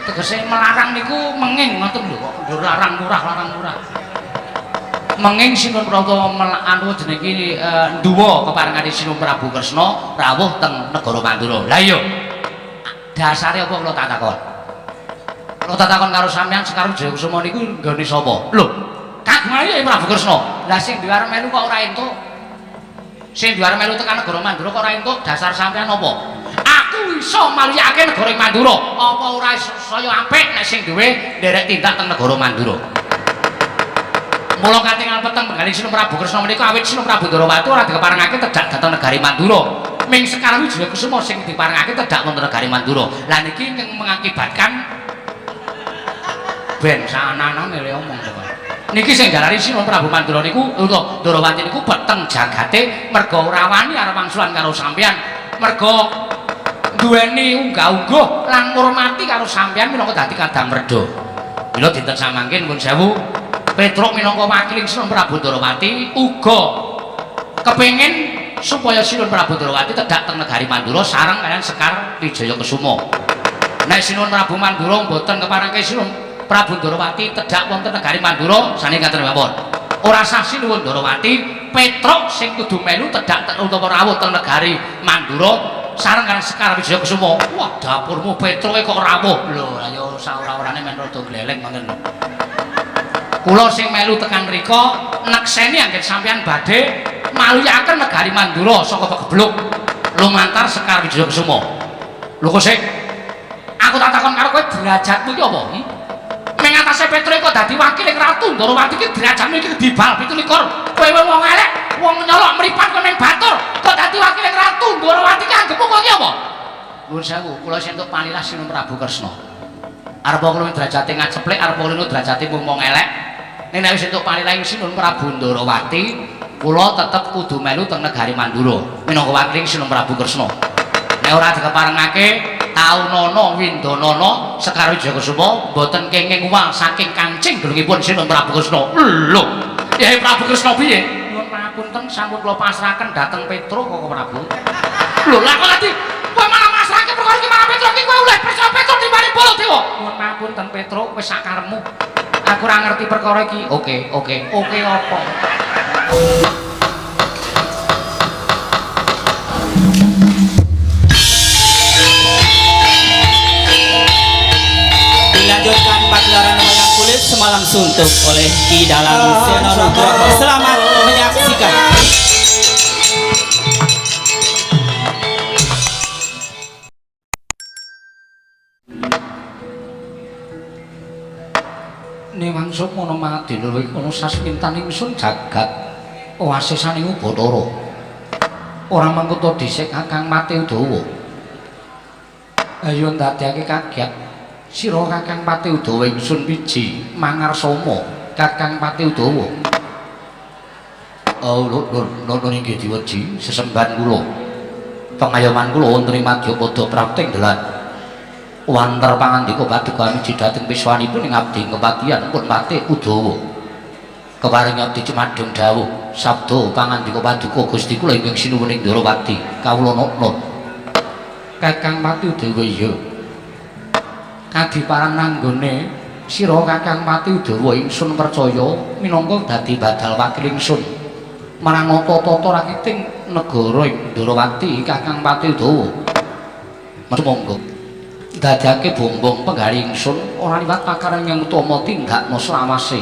Tegese melarang niku menging ngoten lho kok larang murah larang murah. Menging Sinuwun Prabu anu jenenge iki nduwa keparengane Sinuwun Prabu Kresna rawuh teng negara Mandura. Lah iya. Dasare apa kula tak takon? Kula tak takon karo sampeyan Sekar Wijaya Kusuma niku nggone sapa? Lho, kagungane ya Prabu Kresna. Lah sing duwe arep melu kok ora entuk. Sing duwe arep melu tekan negara Mandura kok ora entuk, dasar sampeyan apa? Aku iso maluyake negara Mandura. Apa ora saya apik nek sing duwe nderek tindak teng negara Mandura? Mula katingal peteng penggalih Sinuwun Prabu Kresna menika awit Sinuwun Prabu Ndorowati ora dikeparengake tedhak dhateng negari Mandura. Ming Sekar Wijaya Kusuma sing diparengake tedhak wonten negari Mandura. Lah niki ingkang mengakibatkan ben saanane le omong to. Niki sing jalari Sinuwun Prabu Mandura niku utawa Ndorowati niku peteng jagate merga ora wani arep wangsulan karo sampeyan. Merga duweni unggah-ungguh lan ngurmati karo sampeyan minangka dadi kadang werda. Mila dinten samangke nuwun sewu Petruk minangka wakiling Sinuwun Prabu Ndorowati uga kepengin supaya Sinuwun Prabu Ndorowati tedhak teng negari Mandura sareng kaliyan Sekar Wijaya Kusuma. Nek Sinuwun Prabu Mandura mboten keparengke Sinuwun Prabu Ndorowati tedhak wonten negari Mandura sane ngaten mawon. Ora sah Sinuwun Ndorowati Petruk sing kudu melu tedhak utawa rawuh teng negari Mandura sareng kaliyan Sekar Wijaya Kusuma. Wah, dapurmu Petruke kok rawuh. Lho, ayo saora-orane men rada gleleng ngoten lho. Kula sing melu tekan mriku nekseni anggen sampeyan badhe maluyaken negari Mandura saka pegebluk lumantar Sekar Wijaya Kusuma. Lho kok sik aku tak takon karo kowe derajatmu iki apa? Ning atase Petruk kok dadi wakil ing Ratu Ndorowati iki derajatmu iki dibal 27. Kowe wong elek, wong nyolok mripat kowe ning batur, kok dadi wakil ing Ratu Ndorowati iki anggepmu kok iki apa? Nuwun sewu, kula sing entuk panilah Sinuwun Prabu Kresna. Arep kula derajate ngaceplik, arep kula derajate mung wong elek. Nek wis entuk panilah Sinuwun Prabu Ndorowati, kula tetep kudu melu teng negari Mandura minangka wakil Sinuwun Prabu Kresna. Nek ora dikeparengake taunana windanana Sekar Wijaya Kusuma mboten kenging uwal saking kancing gelungipun Sinuwun Prabu Kresna. Lho, Yai Prabu Kresna piye? Nyuwun pangapunten sampun kula pasrahaken dhateng Petruk Koko Prabu. Lho, lah kok dadi kowe malah masrahke perkara iki marang Petruk iki kowe oleh percaya Petruk timbali Baladewa. Nyuwun pangapunten Petruk wis sakarepmu. Aku ora ngerti perkara iki. Oke, oke. Oke apa? Dilanjutkan pagelaran wayang kulit semalam suntuk oleh Ki Dalang Seno Nugroho. Selamat menyaksikan. Newang sukmana madina kono sasmintan ingsun jagat wasesaning Bathara. Ora mangkota dhisik Kakang Pati Udawa. Ayo ndadekake kaget sira Kakang Pati Udawa ingsun wiji mangarsama Kakang Pati Udawa. Oh lho lho inggih diweji sesembahan kula. Pengayoman kula wonten ing madyapada prapting delan. Wanter pangandika paduka miji dhateng piswanipun ing abdi kepatihan pun Pati Udawa. Keparing abdi cumadung dawuh sabda pangandika paduka Gusti kula ingkang sinuwun ing Ndorowati kawula nokno. Kakang Pati Udawa iya. Kadiparan nanggone sira Kakang Pati Udawa ingsun percaya minangka dadi badal wakil ingsun marang tata rakiting negara ing Ndorowati Kakang Pati Udawa. Monggo ndadekake bombong penggali ingsun ora liwat pakaran yang utama tindakno selawase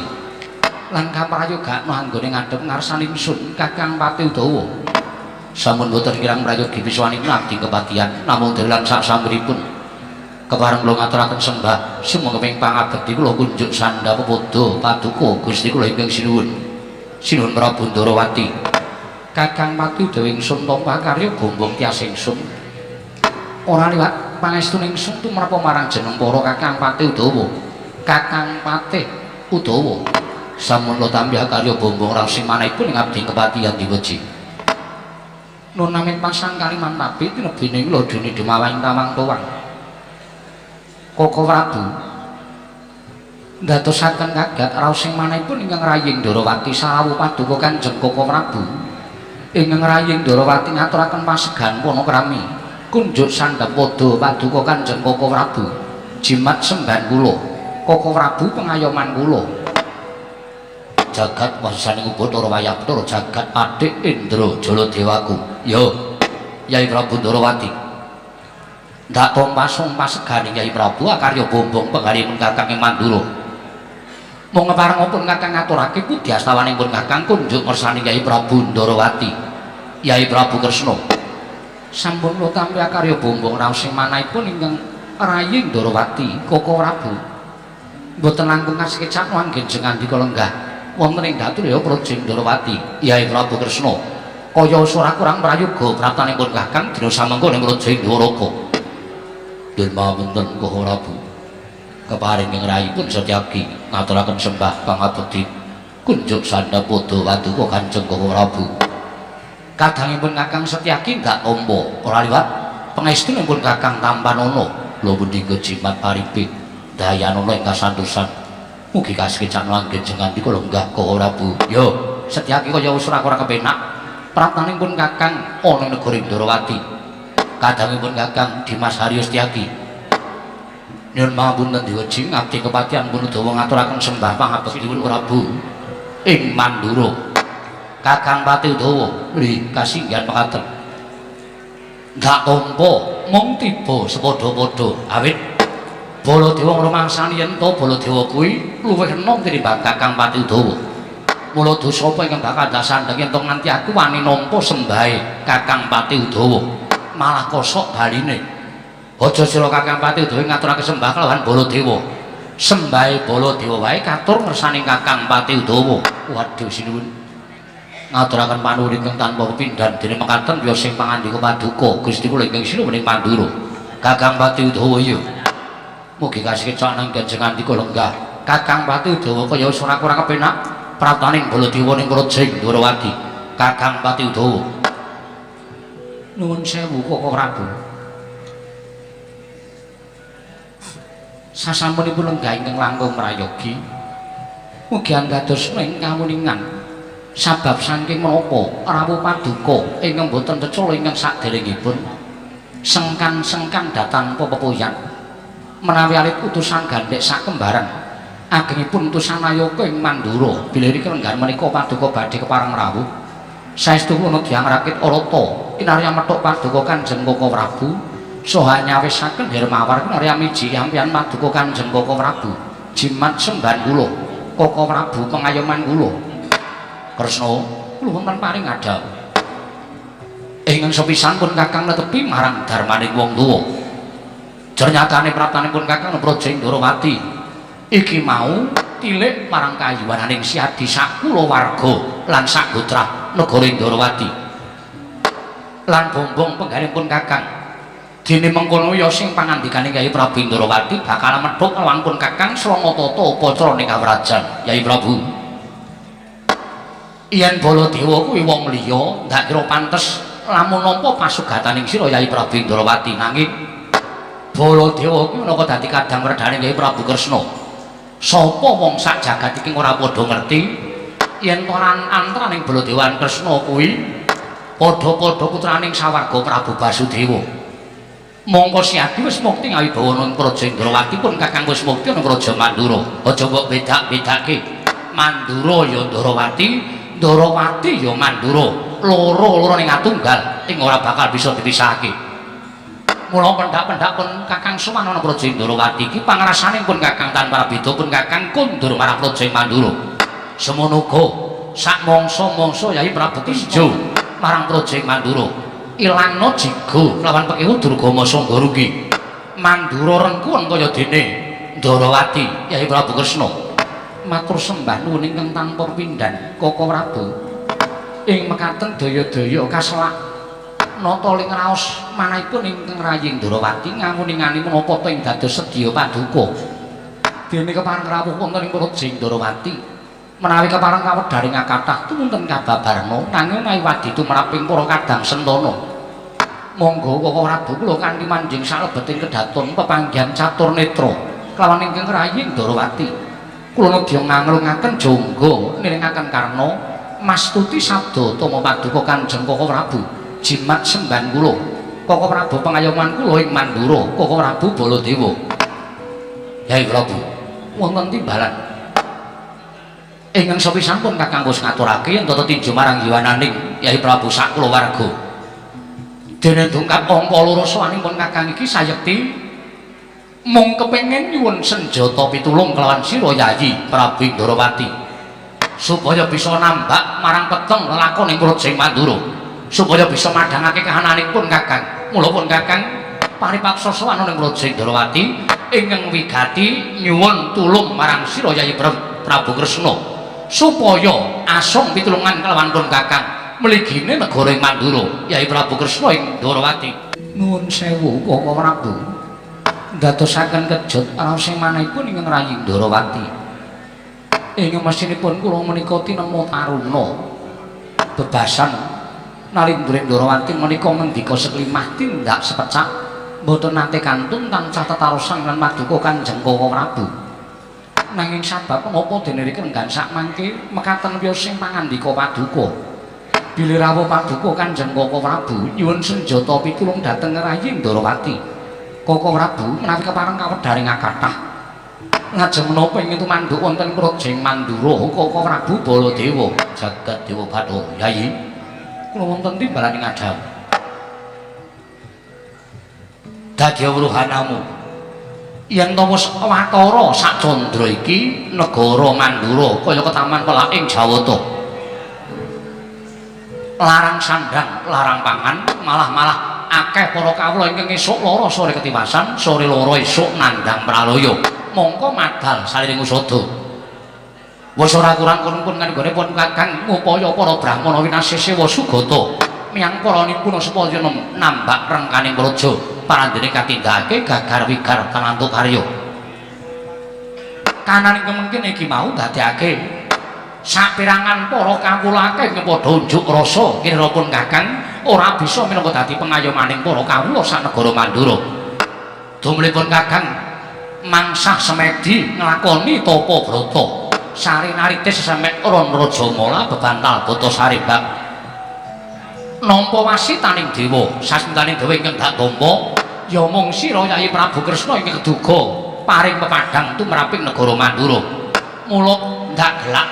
lan kaprayogakno anggone ngadhep ngarsan ingsun Kakang Pati Udawa. Sampun boten kirang prayogi wiswanipun abdi kepatihan namung dalan sak sampuripun kepareng kula ngaturaken sembah sumangga ing pangabekti kula kunjuk sandha pepodo paduka Gusti kula ingkang sinuwun Sinuwun Prabu Ndorowati. Kakang Pati Udawa ingsun tampa karya bombong tias ingsun ora liwat pangestune ingsun tumrap marang jeneng para Kakang Pati Udawa. Kakang Pati Udawa sampun kula tampi karya bombong raos sing manahipun ing abdi kepatihan diweji. Nun namit pasang kaliman tabi tinebine kula dene dumawang tawang towang. Koko Prabu ndadosaken kaget raos sing manahipun ingkang raying Ndorowati sarawuh paduka Kanjeng Koko Prabu. Ingkang raying Ndorowati ngaturaken pasegan panakrami kunjuk sandhap pada paduka Kanjeng Koko Prabu. Jimat semban kula. Koko Prabu pengayoman kula. Jagat wasaning Bathara Wayah Bathara jagat Adik Indra Jaladewaku. Yo, Yai Prabu Ndorowati. Ndak tampa sumpah segane Yai Prabu akarya bombong penggalipun Kakang ing Mandura. Mung ngepareng pun Kakang ngaturake budi astawaning pun Kakang kunjuk ngersani Yai Prabu Ndorowati. Yai Prabu Kresna. Sampun kula tampi akarya bombong raos sing manahipun ingkang rayi Ndorowati Koko Prabu. Mboten langkung kasekecak anggen jengandika lenggah wonten ing Daturya Praja Ndorowati. Yai Prabu Kresna. Kaya ora kurang prayoga praptanipun Kakang dina samengko ning Praja Dwaraka. Nyuwun pangapunten Koko Prabu. Keparing ing rayipun Setyaki ngaturaken sembah pangabekti kunjuk sandha padha paduka Kanjeng Koko Prabu. Kadangipun Kakang Setyaki ndak tampa ora liwat pangestunipun Kakang Tampanana lho pundi jimat paripe dayanana ing kasantosan. Mugi kasekecakna anggen jengandika lenggah Koko Prabu. Yo Setyaki kaya wis ora kurang kepenak praptanipun Kakang ana ing negara Ndorowati. Kadangipun Kakang Dimas Haryo Setyaki. Nyuwun pangapunten diweji ngabdi kepatihan pun Udawa ngaturaken sembah pangabekti Prabu ing Mandura. Kakang Pati Udawa nggih kasinggihan mekaten. Ndak tampa mung tiba sepadha-padha awit Baladewa ngrumangsani yen to Baladewa kuwi luwih enom tinimbang Kakang Pati Udawa. Mula dosa apa ingkang bakal dasandheng yen to nganti aku wani nampa sembahe Kakang Pati Udawa. Malah kosok baline. Aja sira Kakang Pati Udawa ngaturake sembah kelawan Baladewa. Sembahe Baladewa wae katur ngersani Kakang Pati Udawa. Waduh sinuwun. Ngaturaken panuwun ingkang tanpa pepindhan dene mekaten ya sing pangandika paduka Gusti kula ingkang sinuwun ing Mandura. Kakang Pati Udawa iya. Mugi kasekecak nang jengandika lenggah. Kakang Pati Udawa kaya wis ora kurang kepenak praptaning Baladewa ning Praja Ndorowati. Kakang Pati Udawa. Nuwun sewu Koko Prabu. Sasampunipun lenggah ingkang langkung prayogi mugi andados ing kawuningan sabab saking menapa rawuh paduka ingkang boten cecala ingkang saderengipun sengkan-sengkan datan pepepoyan menawi alit utusan gandhek sakembaran agengipun utusan Nayaka ing Mandura bilih riki lenggahan menika paduka badhe kepareng rawuh saestu kula nedya ngrakit Arata kinarya methuk paduka Kanjeng Koko Prabu saha nyawisaken Hermawar kinarya miji ampian paduka Kanjeng Koko Prabu jimat semban kula Koko Prabu pengayoman kula Kresna kula wonten paring adhawuh ingkang sepisan pun Kakang netepi marang darmaning wong tuwa. Jernyatane praptanipun Kakang Praja Ndorowati iki mau tilik marang kayuwananing Siadi sak kulawarga lan sak gotrah negara Ndorowati lan bombong penggalipun Kakang. Dene mengkono ya sing pangandikane Kyai Prabu Ndorowati bakal methuk lawan pun Kakang srana tata upacara ning kawrajan. Kyai Prabu, yen Baladewa kuwi wong liya ndak kira pantes lamun nampa pasugataning sira Kyai Prabu Ndorowati, nanging Baladewa kuwi menaka dadi kadang werdane Kyai Prabu Kresna. Sapa wong sak jagat iki ora padha ngerti yen toran antaraning Baladewa lan Kresna kuwi padha-padha putraning sawarga Prabu Basudewa. Mongko Siadi wis mukti ngawibawa nang Praja Ndorowati pun Kakang wis mukti nang Praja Mandura. Aja mbok bedak-bedake. Mandura ya Ndorowati, Ndorowati ya Mandura. Loro-loro ning atunggal ing ora bakal bisa dipisahake. Mula pendak-pendak pun Kakang sowan ana Praja Ndorowati iki pangrasaning pun Kakang tanpa beda pun Kakang kondur marang Praja Mandura. Semono uga sak mangsa-mangsa Yai Prabu Tinjo marang Praja Mandura. Ilangna jigo lawan pekiwu Durgama Sanggaruki. Mandura rengkuwen kaya dene Ndorowati Yai Prabu Kresna. Matur sembah nuwun ingkang tanpa pepindhan Koko Prabu. Ing mekaten daya-daya kaselak nata ling raos manahipun ingkang rayi Ndorowati ngawuningani menapa ta ing dados sedya paduka. Dene kepareng rawuh wonten ing Praja Ndorowati. Menawi kepareng kawedharing kathah tumunten kababarna nanging menawi wadi tumraping para kadang sentana. Monggo Koko Prabu kula kanthi manjing salebeting kedaton pepanggihan catur netra kelawan ingkang rayi Ndorowati. Kula nedya nganglungaken jangga niringaken karna mastuti sabda tama paduka Kanjeng Koko Prabu. Jimat semban kula Koko Prabu pengayoman kula ing Mandura Koko Prabu Baladewa. Yai Prabu, wonten timbalan. Ingkang sepisan pun Kakang wis ngaturake yen tata tinju marang jiwananing Yai Prabu sak kulawarga. Dene dongkap angka loro sowanipun Kakang iki sayekti mung kepengin nyuwun senjata pitulung kelawan sira Yayi Prabu Ndorowati supaya bisa nambak marang peteng lelakon ing Praja Mandura, supaya bisa madhangake kahananipun Kakang. Mula pun Kakang paripaksa sowan ing Praja Ndorowati ingkang wigati nyuwun tulung marang sira Yayi Prabu Kresna supaya asung pitulungan kelawan pun Kakang mligine negara ing Mandura. Yayi Prabu Kresna ing Ndorowati, nuwun sewu Kaka Prabu, ndadosaken kejut raos manahipun ingkang rayi Ndorowati. Ing mesinipun kula menika tinemu taruna bebasan nalindra Ndorowati menika ngendika seklimah tindak sepecak mboten nate kantun tansah tetarosan lan maduka Kanjeng Kaka Prabu. Nanging sabab menapa dene riki renggan sak mangke mekaten wiyosing pangandika paduka. Bilih rawuh paduka Kanjeng Kaka Prabu nyuwun senjata pitulung dhateng rayi Ndorowati. Kaka Prabu menawi kepareng kawedharing kathah ngajeng menapa ing tumanduk wonten Praja Mandura Kaka Prabu Baladewa jagat Dewa Bathara. Yayi, kula wonten timbalan ing adhawuh. Dadi wuruhanamu yen to wis watara sak candra iki negara Mandura kaya ketaman pelaking Jawata, larang sandang, larang pangan, malah-malah akeh para kawula ingkang esuk lara sore ketiwasan, sore lara esuk nandhang pralaya, mongko madal saliring usada. Wis ora kurang kurun kanggone pun Kakang ngupaya para brahmana winasesewa sugata miyang para nipuna supaya nambak rengkaning praja parandene katindakake gagar wigar kalantuk karya. Kananing kemungkin iki mau dadekake saperangan para kawula akeh ingkang padha unjuk rasa kira pun Kakang ora bisa minangka dadi pengayomaning para kawula sak negara Mandura. Dumlipun Kakang mangsah semedi nglakoni tapa brata sari narite sesemek ron rajamala bebantal bata sarimbak nampa wasitaning dewa sasmitaning dewa ingkang dak tampa ya mung sira Yayi Prabu Kresna ingkang keduga paring pepadhang tumraping negara Mandura. Mula ndak gelak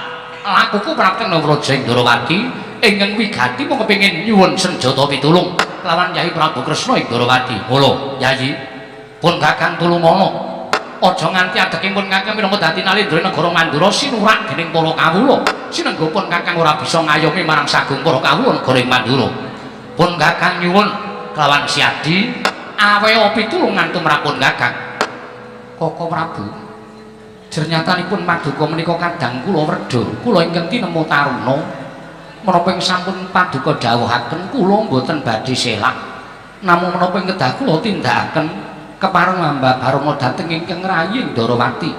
lakuku prapteng Praja Ndorowati ingkang wigati mung kepengin nyuwun senjata pitulung lawan Yayi Prabu Kresna ing Ndorowati. Mula Yayi pun Kakang tulungono, aja nganti adeging pun Kakang minangka dadi nalindra negara Mandura sinurak dening para kawula, sinengga pun Kakang ora bisa ngayomi marang sagung para kawula negara ing Mandura. Pun Kakang nyuwun kelawan siadi aweha pitulungan tumrap pun Kakang. Kaka Prabu, jernyatanipun paduka menika kadang kula wredha, kula ingkang tinemu taruna menapa ing sampun paduka dawuhaken kula mboten badhe selak, namung menapa ing kedah kula tindakaken kepareng hamba barana dhateng ingkang rayi Ndorowati.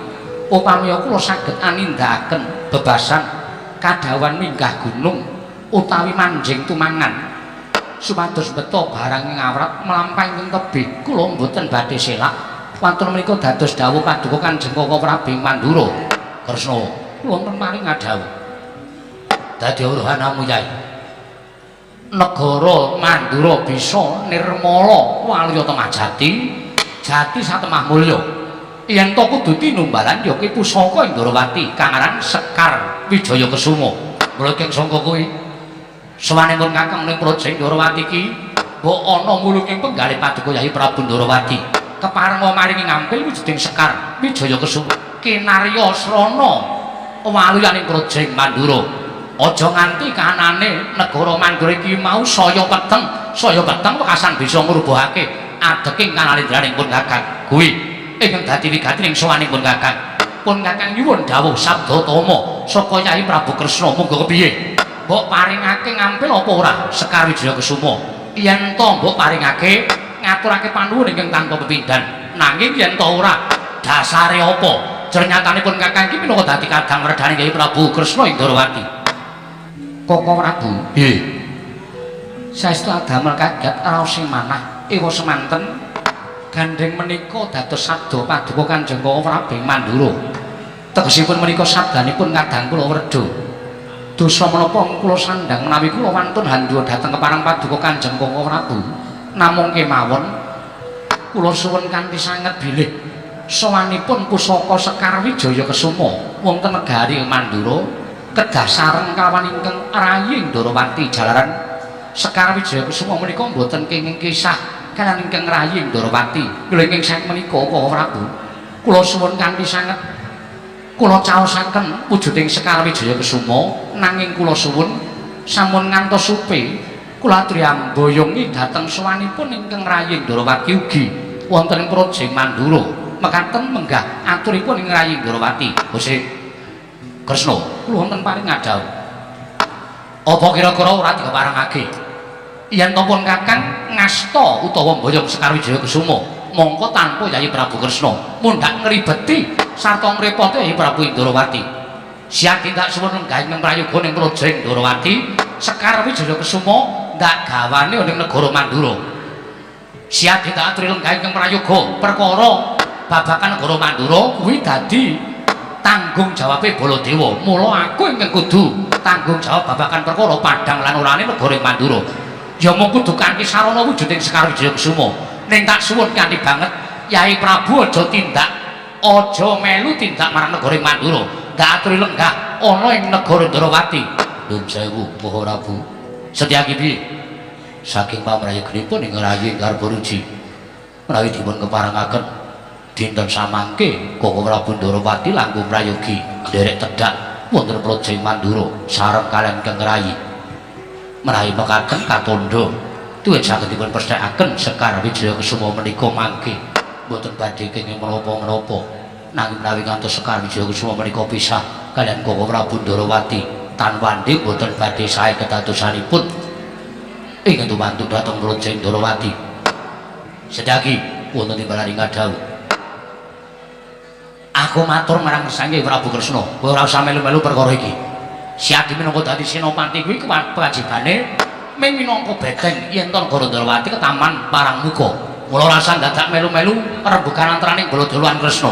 Upami kula saged anindakaken bebasan kadhawan minggah gunung utawi manjing tumangan supados beto barang ngawrat mlampah ingkang tebih, kula mboten badhe selak. Wantun menika dados dawuh paduka Kanjeng Kaka Prabu Mandura. Kresna, kula wonten maring ngadhawuh. Dadi uruhanamu Yai, negara Mandura bisa nirmala waluya temah jati, jati satemah mulya. Yen to kudu tinumbalan ya ki pusaka Ndorowati kang aran Sekar Wijaya Kesuma. Mula ing sangka kuwi sowanipun Kakang ning Praja Ndorowati iki mbok ana mulunging penggalih paduka Yayi Prabu Ndorowati kepareng maringi ngampil wujuding Sekar Wijaya Kesuma kinarya srana waluyaning Praja Mandura. Aja nganti kahanane negara Mandura iki mau saya peteng wekasan bisa ngrubuhake adeking kanalindraning pun Kakang. Kuwi ingkang dadi wigati ning sowanipun Kakang. Pun Kakang nyuwun dawuh sabda tama saka Yayi Prabu Kresna, monggo kepiye? Mbok paringake ngampil apa ora Sekar Wijaya Kesuma? Yen to mbok paringake ngaturake panuwun ingkang tanpa pepindhan. Nanging yen to ora, dasare apa? Jernyatanipun Kakang iki minangka dadi kadang wredhane Yayi Prabu Kresna ing Ndorowati. Kaka Prabu, nggih. Saestu adamel kaget raos sing manah ewa semanten gandheng menika dados sabda paduka Kanjeng Kaka Prabu Mandura. Tegesipun menika sabdanipun kadang kula wredha. Dosa menapa kula sandhang menawi kula wantun handhuwa dhateng kepareng paduka Kanjeng Kaka Prabu. Namung kemawon kula suwun kanthi sanget bilih Sowanipun pusaka Sekar Wijaya Kesuma wonten negari Mandura kedah sareng kalawan ingkang rayi Ndorowati jalaran Sekar Wijaya Kesuma menika mboten kenging kisah kaliyan ingkang rayi Ndorowati. Kula ingkang saking menika Koko Prabu kula suwun kanthi sanget kula caosaken wujuding Sekar Wijaya Kesuma nanging kula suwun sampun ngantos supe kula aturi amboyongi dhateng sowanipun ingkang rayi Ndorowati ugi wonten ing Praja Mandura. Mekaten menggah aturipun ing rayi Ndorowati. Gusti Kresna kula wonten paring ngadhawuh. Apa kira-kira ora dikeparengake? Yen to pun Kakang ngasta utawa mboyong Sekar Wijaya Kesuma, mongko tanpa Yayi Prabu Kresna mundhak ngribeti sarta ngrepoti Yayi Prabu Ndorowati. Siap tindak suwun lenggah ing prayoga ning Praja Ndorowati, Sekar Wijaya Kesuma ndak gawane ning negara Mandura. Siap tindak aturi lenggah ing prayoga perkara babagan negara Mandura kuwi dadi tanggung jawabe Baladewa. Mula aku ingkang kudu tanggung jawab babagan perkara padhang lan orane negara Mandura. Ya mung kudu kanthi sarana wujuding Sekar Wijaya Kesuma. Ning tak suwun kanthi banget Yai Prabu aja tindak, aja melu tindak marang negara Mandura. Ndak aturi lenggah ana ing negara Ndorowati. Nuwun sewu Maha Prabu. Setyaki piye? Saking pamrayoganipun ing rayi Garbaruji menawi dipun keparengaken dinten samangke Koko Prabu Ndorowati langkung prayogi nderek tedhak wonten Praja Mandura sareng kaliyan ingkang rayi. Menawi mekaten katandha tuwin saged dipun pesthekaken Sekar Wijaya Kesuma menika mangke mboten badhe kenging menapa-menapa nanging menawi ngantos Sekar Wijaya Kesuma menika pisah kaliyan Koko Prabu Ndorowati tan wandi mboten badhe sae kedadosanipun ingkang tumantuk dhateng Praja Ndorowati. Sedaki wonten timbalan ngadhawuh. Aku matur marang Sang Hyang Prabu Kresna, kowe ora usah melu-melu perkara iki. Siadi minangka dadi senopati kuwi kewajibane ming minangka beteng yen to negara Ndorowati ketaman parang muka. Mula ora usah dadak melu-melu rembugan antaraning Baladewa lan Kresna.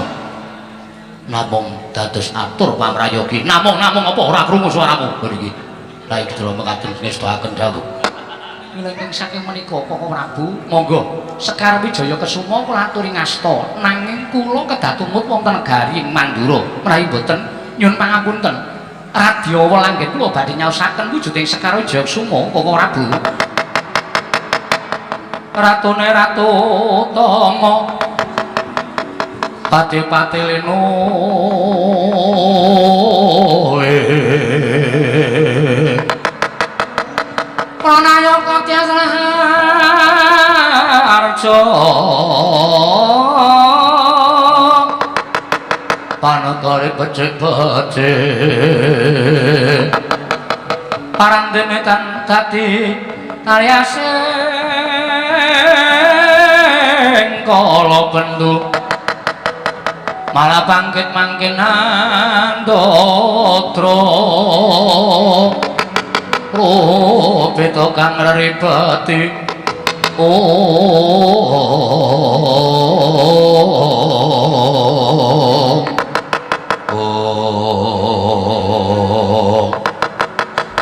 Namung dados atur pamrayogi. Namung apa ora krungu suaramu ngene iki. Rai Gedra mekaten ngestakaken dawuh. Mila ingkang saking menika Koko Prabu, monggo Sekar Wijaya Kesuma kula aturi ngasta nanging kula kedah tumut wonten negari ing Mandura menawi mboten nyuwun pangapunten. Radyawa langgen kula badhe nyaosaken wujuding Sekar Wijaya Kesuma Koko Prabu. Ratune Ratu Tama pati-pati linu Pranayaka Tyasraharja panegare becik-becik parandene tan dadi taryasing kala bendu malah bangkit mangkin andatra rupita kang reribeti oh oh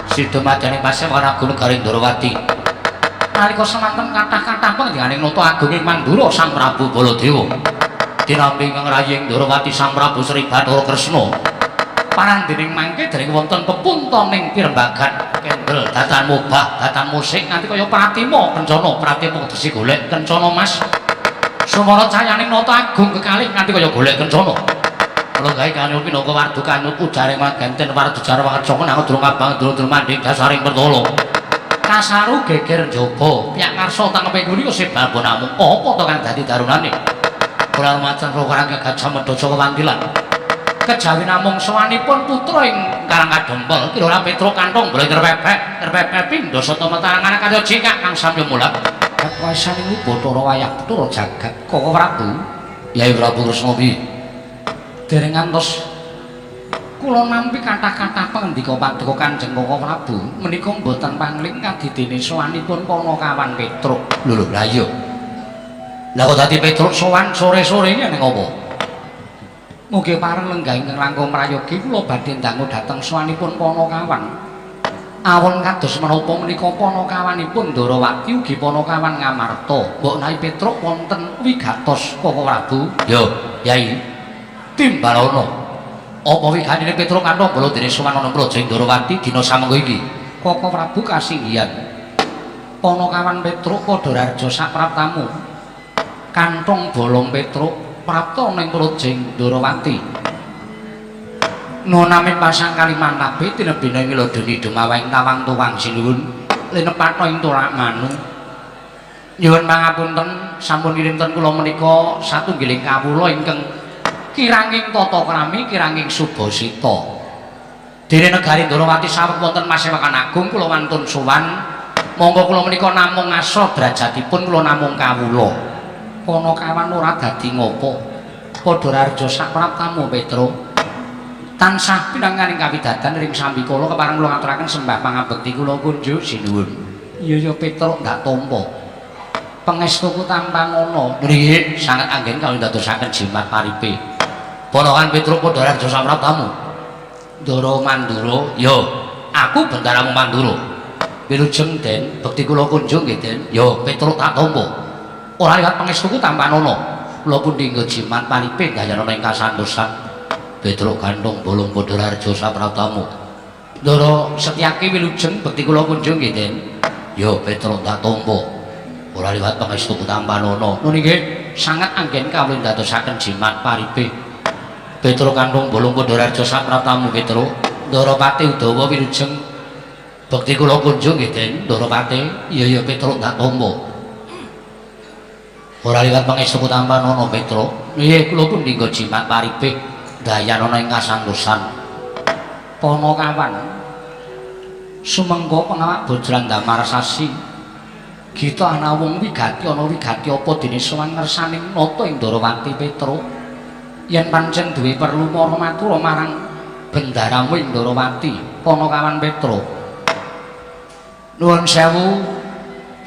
sida madyaning pasewan agung negari Ndorowati nalika semanten kathah-kathah pangendikaning nata agung ing Mandura Sang Prabu Baladewa dinampi ingkang rayi ing Ndorowati Sang Prabu Sri Bathara Kresna parandening mangke dereng wonten pepuntoning pirembagan kendel datan mubah datan musik nganti kaya pratima kencana pratima desi golek kencana mas sumara cayaning nata agung kekalih nganti kaya golek kencana kula gawe kanyut pinaka wardu kanyut ujaring magenten wardu jarwa kecaka nang durung abang durung manding dasaring pertala kasaru geger njaba piyak karsa tangkepe kuwi sebab namung apa to kang dadi darunane kula macan karo gajah medha kewantilan kejawi namung sowanipun putra ing Karang Kadempel Kirora Petruk kantong boleh terpepek terpepek pindha sata metangan kaya cingkak kang samya mulak kawasaning Bathara wayah Bathara jagat Koko Prabu Yai Prabu Kresna piye dereng ngantos kula nampi kathah-kathah pangendika paduka Kanjeng Koko Prabu menika mboten pangling kadidene sowanipun Panakawan Petruk lho lho lha iya lha kok dadi Petruk sowan sore-sore iki ning apa mugi pareng lenggah ingkang langkung prayogi kula badhe ndangu dhateng sowanipun Panakawan. Awon kados menapa menika Panakawanipun Ndorowati ugi Panakawan Ngamarta. Mbok nawi Petruk wonten wigatos Koko Prabu. Yo. Yai. Timbalana. Apa wiganine Petruk Kantong bala dene sowan ana Praja Ndorowati dina samengko iki? Koko Prabu kasinggihan. Panakawan Petruk padha raja sapraptamu. Kantong bolong Petruk prapta ning Praja Ndorowati. Nonamin pasang Kalimantabe tinebina ing lodoni dumaweng tawang tuwang sinuwun linepatna ing tolak manu. Nyuwun pangapunten sampun kirinten kula menika satunggiling kawula ingkang kiranging tata krami kiranging subasita. Dene negari Ndorowati saweg wonten Masewakan Agung kula wantun sowan. Monggo kula menika namung ngasa derajatipun kula namung kawula. Panakawan ora dadi ngopo. Padha raharja sapraptamu Petruk. Tansah pinanganing kawidadan ring sambikala kepareng kula ngaturaken sembah pangabekti kula kunjuk sinuwun. Iya ya Petruk ndak tampa. Pangestuku tanpa ngono. Nggih, sanget anggen kawula ndadosaken jimat paripe. Ponokan Petruk padha raharja sapraptamu. Ndara Mandura, ya, aku bendaramu Mandura. Wilujeng Den, bekti kula kunjung nggih Den. Ya, Petruk tak tampa. Ora liwat pangestuku tanpa nono. Kula pundi nggo jimat paripe gayanana ing kasantosan. Petruk Gantung bolong padha raharja sapraptamu. Ndara Setyaki wilujeng bekti kula kunjung nggih Den. Ya, Petruk tak tampa. Ora liwat pangestuku tanpa nono. Nun nggih, sanget anggen kawula ndadosaken jimat paripe. Petruk Kantung bolong padha raharja sapraptamu Petruk. Ndarapati Udawa wilujeng bekti kula kunjung nggih Den. Ndarapati, iya ya Petruk tak tampa. Ora liwat pangestuku tanpa nono Petruk. Nggih, kula pundi nggo jimat paripe dayanana ing kasantosan. Panakawan sumengga pengawak bojran damar sasi. Gita ana wong wigati ana wigati apa dene sowan ngersaning nata ing Ndorowati Petruk. Yen pancen duwe perlu mara matura marang bendaramu ing Ndorowati, Panakawan Petruk. Nuwun sewu,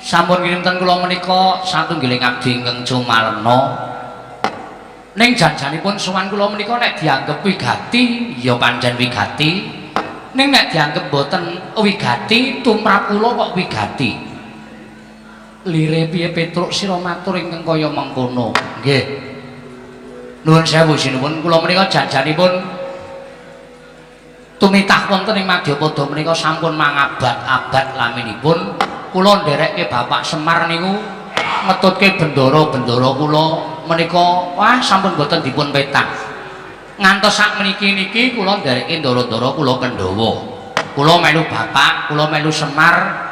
sampun kinten kula menika satunggiling abdi ingkang cumalena. Ning janjanipun sowan kula menika nek dianggep wigati ya pancen wigati. Ning nek dianggep boten wigati, tumrap kula kok wigati. Lire piye Petruk sira matur ingkang kaya mengkono? Nggih. Nuwun sewu sinuwun, kula menika janjanipun tumitah wonten ing Madyapada menika sampun mangabad-abad laminipun. Kula nderekke Bapak Semar niku ngetutke bendara-bendara kula menika wah sampun boten dipun petang. Ngantos sak meniki niki kula nderekke ndara-ndara kula Pandhawa. Kula melu bapak, kula melu Semar.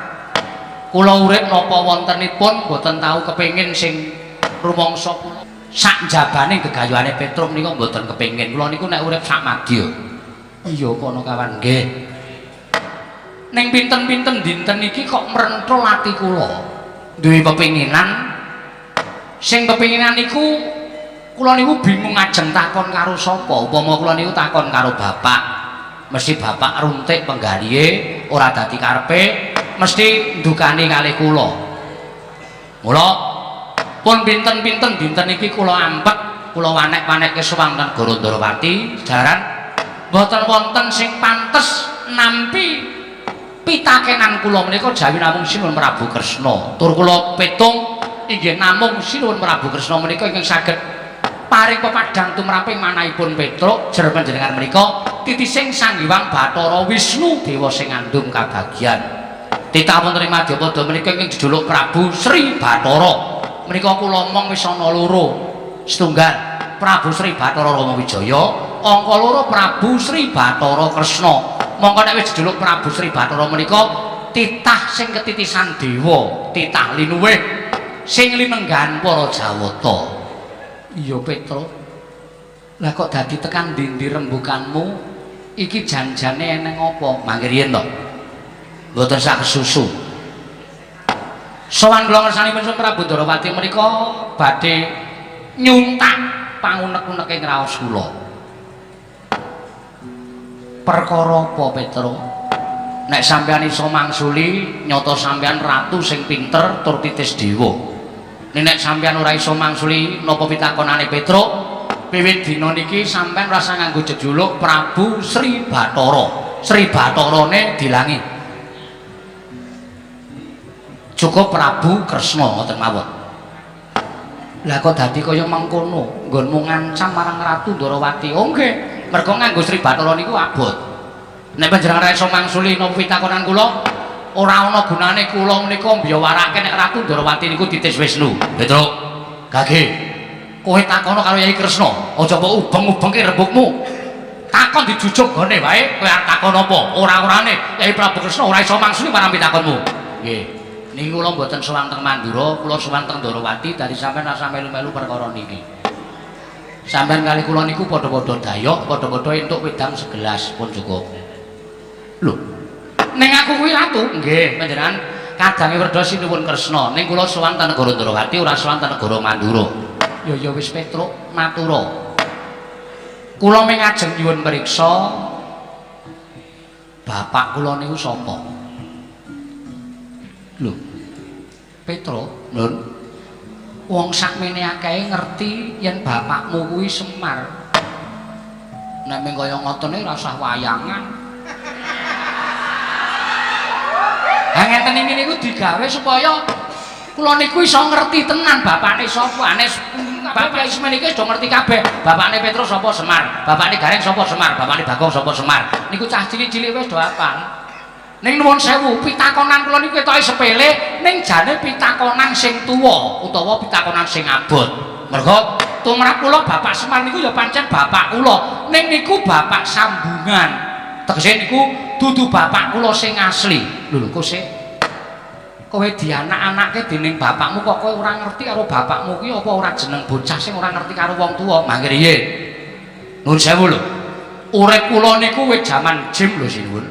Kula urip napa wontenipun boten tau kepengin sing rumangsa kula sak jabane gegayuhane Petruk menika mboten kepengin. Kula niku nek urip sak madya. Iya Panakawan nggih. Ning pinten-pinten dinten iki kok mrenthul ati kula. Duwe pepinginan sing pepinginan niku kula niku bingung ajeng takon karo sapa. Upama kula niku takon karo bapak, mesti bapak runtik penggalihe ora dadi karepe, mesti ndukani kalih kula. Mula pun pinten-pinten dinten iki kula ampet, kula wanek-wanekke sowan ten Negara Ndorowati, jaran mboten wonten sing pantes nampi pitakenan kula menika jawi namung Sinuwun Prabu Kresna. Tur kula petung inggih namung Sinuwun Prabu Kresna menika ingkang saged paring pepadang tumraping manahipun Petruk jer panjenengan menika titising Sang Hyang Bathara Wisnu dewa sing ngandung kabagyan. Titah wonten ing Madyapada menika ingkang jejuluk Prabu Sri Bathara. Menika kula omong wis ana loro. Setunggal Prabu Sri Bathara Rama Wijaya, angka loro Prabu Sri Bathara Kresna. Mongko nek wis jejuluk Prabu Sri Bathara menika titah sing ketitisan dewa, titah linuwih sing linenggahan para Jawata. Iya Petruk. Lah kok dadi tekan ndi-ndi rembukanmu iki janjane eneng apa? Mangke riyen to. Mboten sak kesusu. Sowan kula ngersanipun Prabu Ndorowati menika badhe nyuntak pangunek-uneke ngraos kula. Perkara apa Petruk? Nek sampeyan iso mangsuli, nyata sampeyan ratu sing pinter tur titis dewa. Nek sampeyan ora iso mangsuli napa pitakonane Petruk, wiwit dina niki sampeyan rasa nganggo jejuluk Prabu Sri Bathara. Sri Batharane dilangi. Cukup Prabu Kresna ngoten mawon. Lah kok dadi kaya mengkono, nggonmu ngancam marang Ratu Ndorowati. Oh nggih, mergo nganggo Sri Bathara niku abot. Nek panjenengan ora iso mangsuli napa pitakonan kula, ora ana gunane kula menika mbiyawarake nek Ratu Ndorowati niku titis Wisnu. Petruk, gage. Kowe takono karo Yai Kresna, aja mbok ubeng-ubengke rembugmu. Takon dijujuk gone wae, kowe arep takon apa? Ora-orane Yai Prabu Kresna ora iso mangsuli marang pitakonmu. Nggih. Niki kula mboten sowan teng Mandura, kula sowan teng Ndorowati dari sampean rasa melu-melu perkara niki. Sampean kali kula niku padha-padha dayok, padha-padha entuk wedang segelas pun cukup. Lho. Ning aku kuwi ratu. Nggih, panjenengan kadange werda sinuwun Kresna. Ning kula sowan teng negara Ndorowati ora sowan teng negara Mandura. Ya ya wis Petruk matura. Kula mung ajeng nyuwun mriksa bapak kula niku sapa? Lho. Petro, Nun. Wong sakmene akehe ngerti yen bapakmu kuwi Semar. Nek mung kaya ngotene ora usah wayangan. Ha ngenten iki niku digawe supaya kula niku iso ngerti tenan bapakne sapa. Ane bapak Ismen iki wis do ngerti kabeh. Bapakne Petro sapa Semar, bapakne Gareng sapa Semar, bapakne Bagong sapa Semar. Niku cah cilik-cilik wis do hafal. Ning nuwun sewu, pitakonan kula niku ketoke sepele, ning jane pitakonan sing tuwa utawa pitakonan sing abot. Mergo tumrap kula Bapak Semar niku ya pancen bapak kula, ning niku bapak sambungan. Tegese niku dudu bapak kula sing asli. Lho lho kok sik kowe dianak-anake dening bapakmu kok kowe ora ngerti karo bapakmu kuwi apa ora jeneng bocah sing ora ngerti karo wong tuwa? Mangke riye. Nuwun sewu lho. Urip kula niku wis jaman jim lho sinuwun.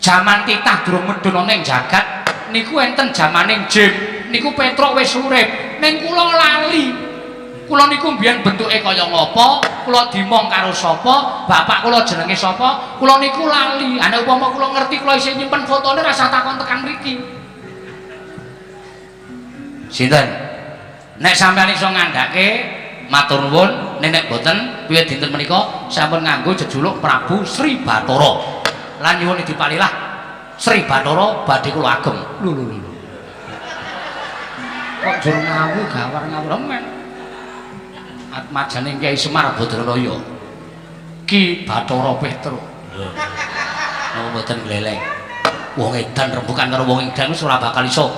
Jaman titah durung medhun ana ing jagat niku enten jamaning jim niku Petruk wis urip ning kula lali. Kula niku mbiyen bentuke kaya ngapa, kula dimong karo sapa, bapak kula jenenge sapa, kula niku lali. Ana upama kula ngerti kula isih nyimpen fotone rasa takon tekan mriki. Sinten? Nek sampeyan iso ngandhake matur nuwun, nek boten piye dinten menika sampun nganggo jejuluk Prabu Sri Bathara. Lan nyuwun dipalilah Sri Bathara badhe kula agem. Lho lho lho. Kok jur ngawu gawar ngawur men. Atmajane Kyai Semar Badranaya. Ki Bathara Petro. Lho. Napa mboten gleleng. Wong edan rembukan karo wong edan wis ora bakal iso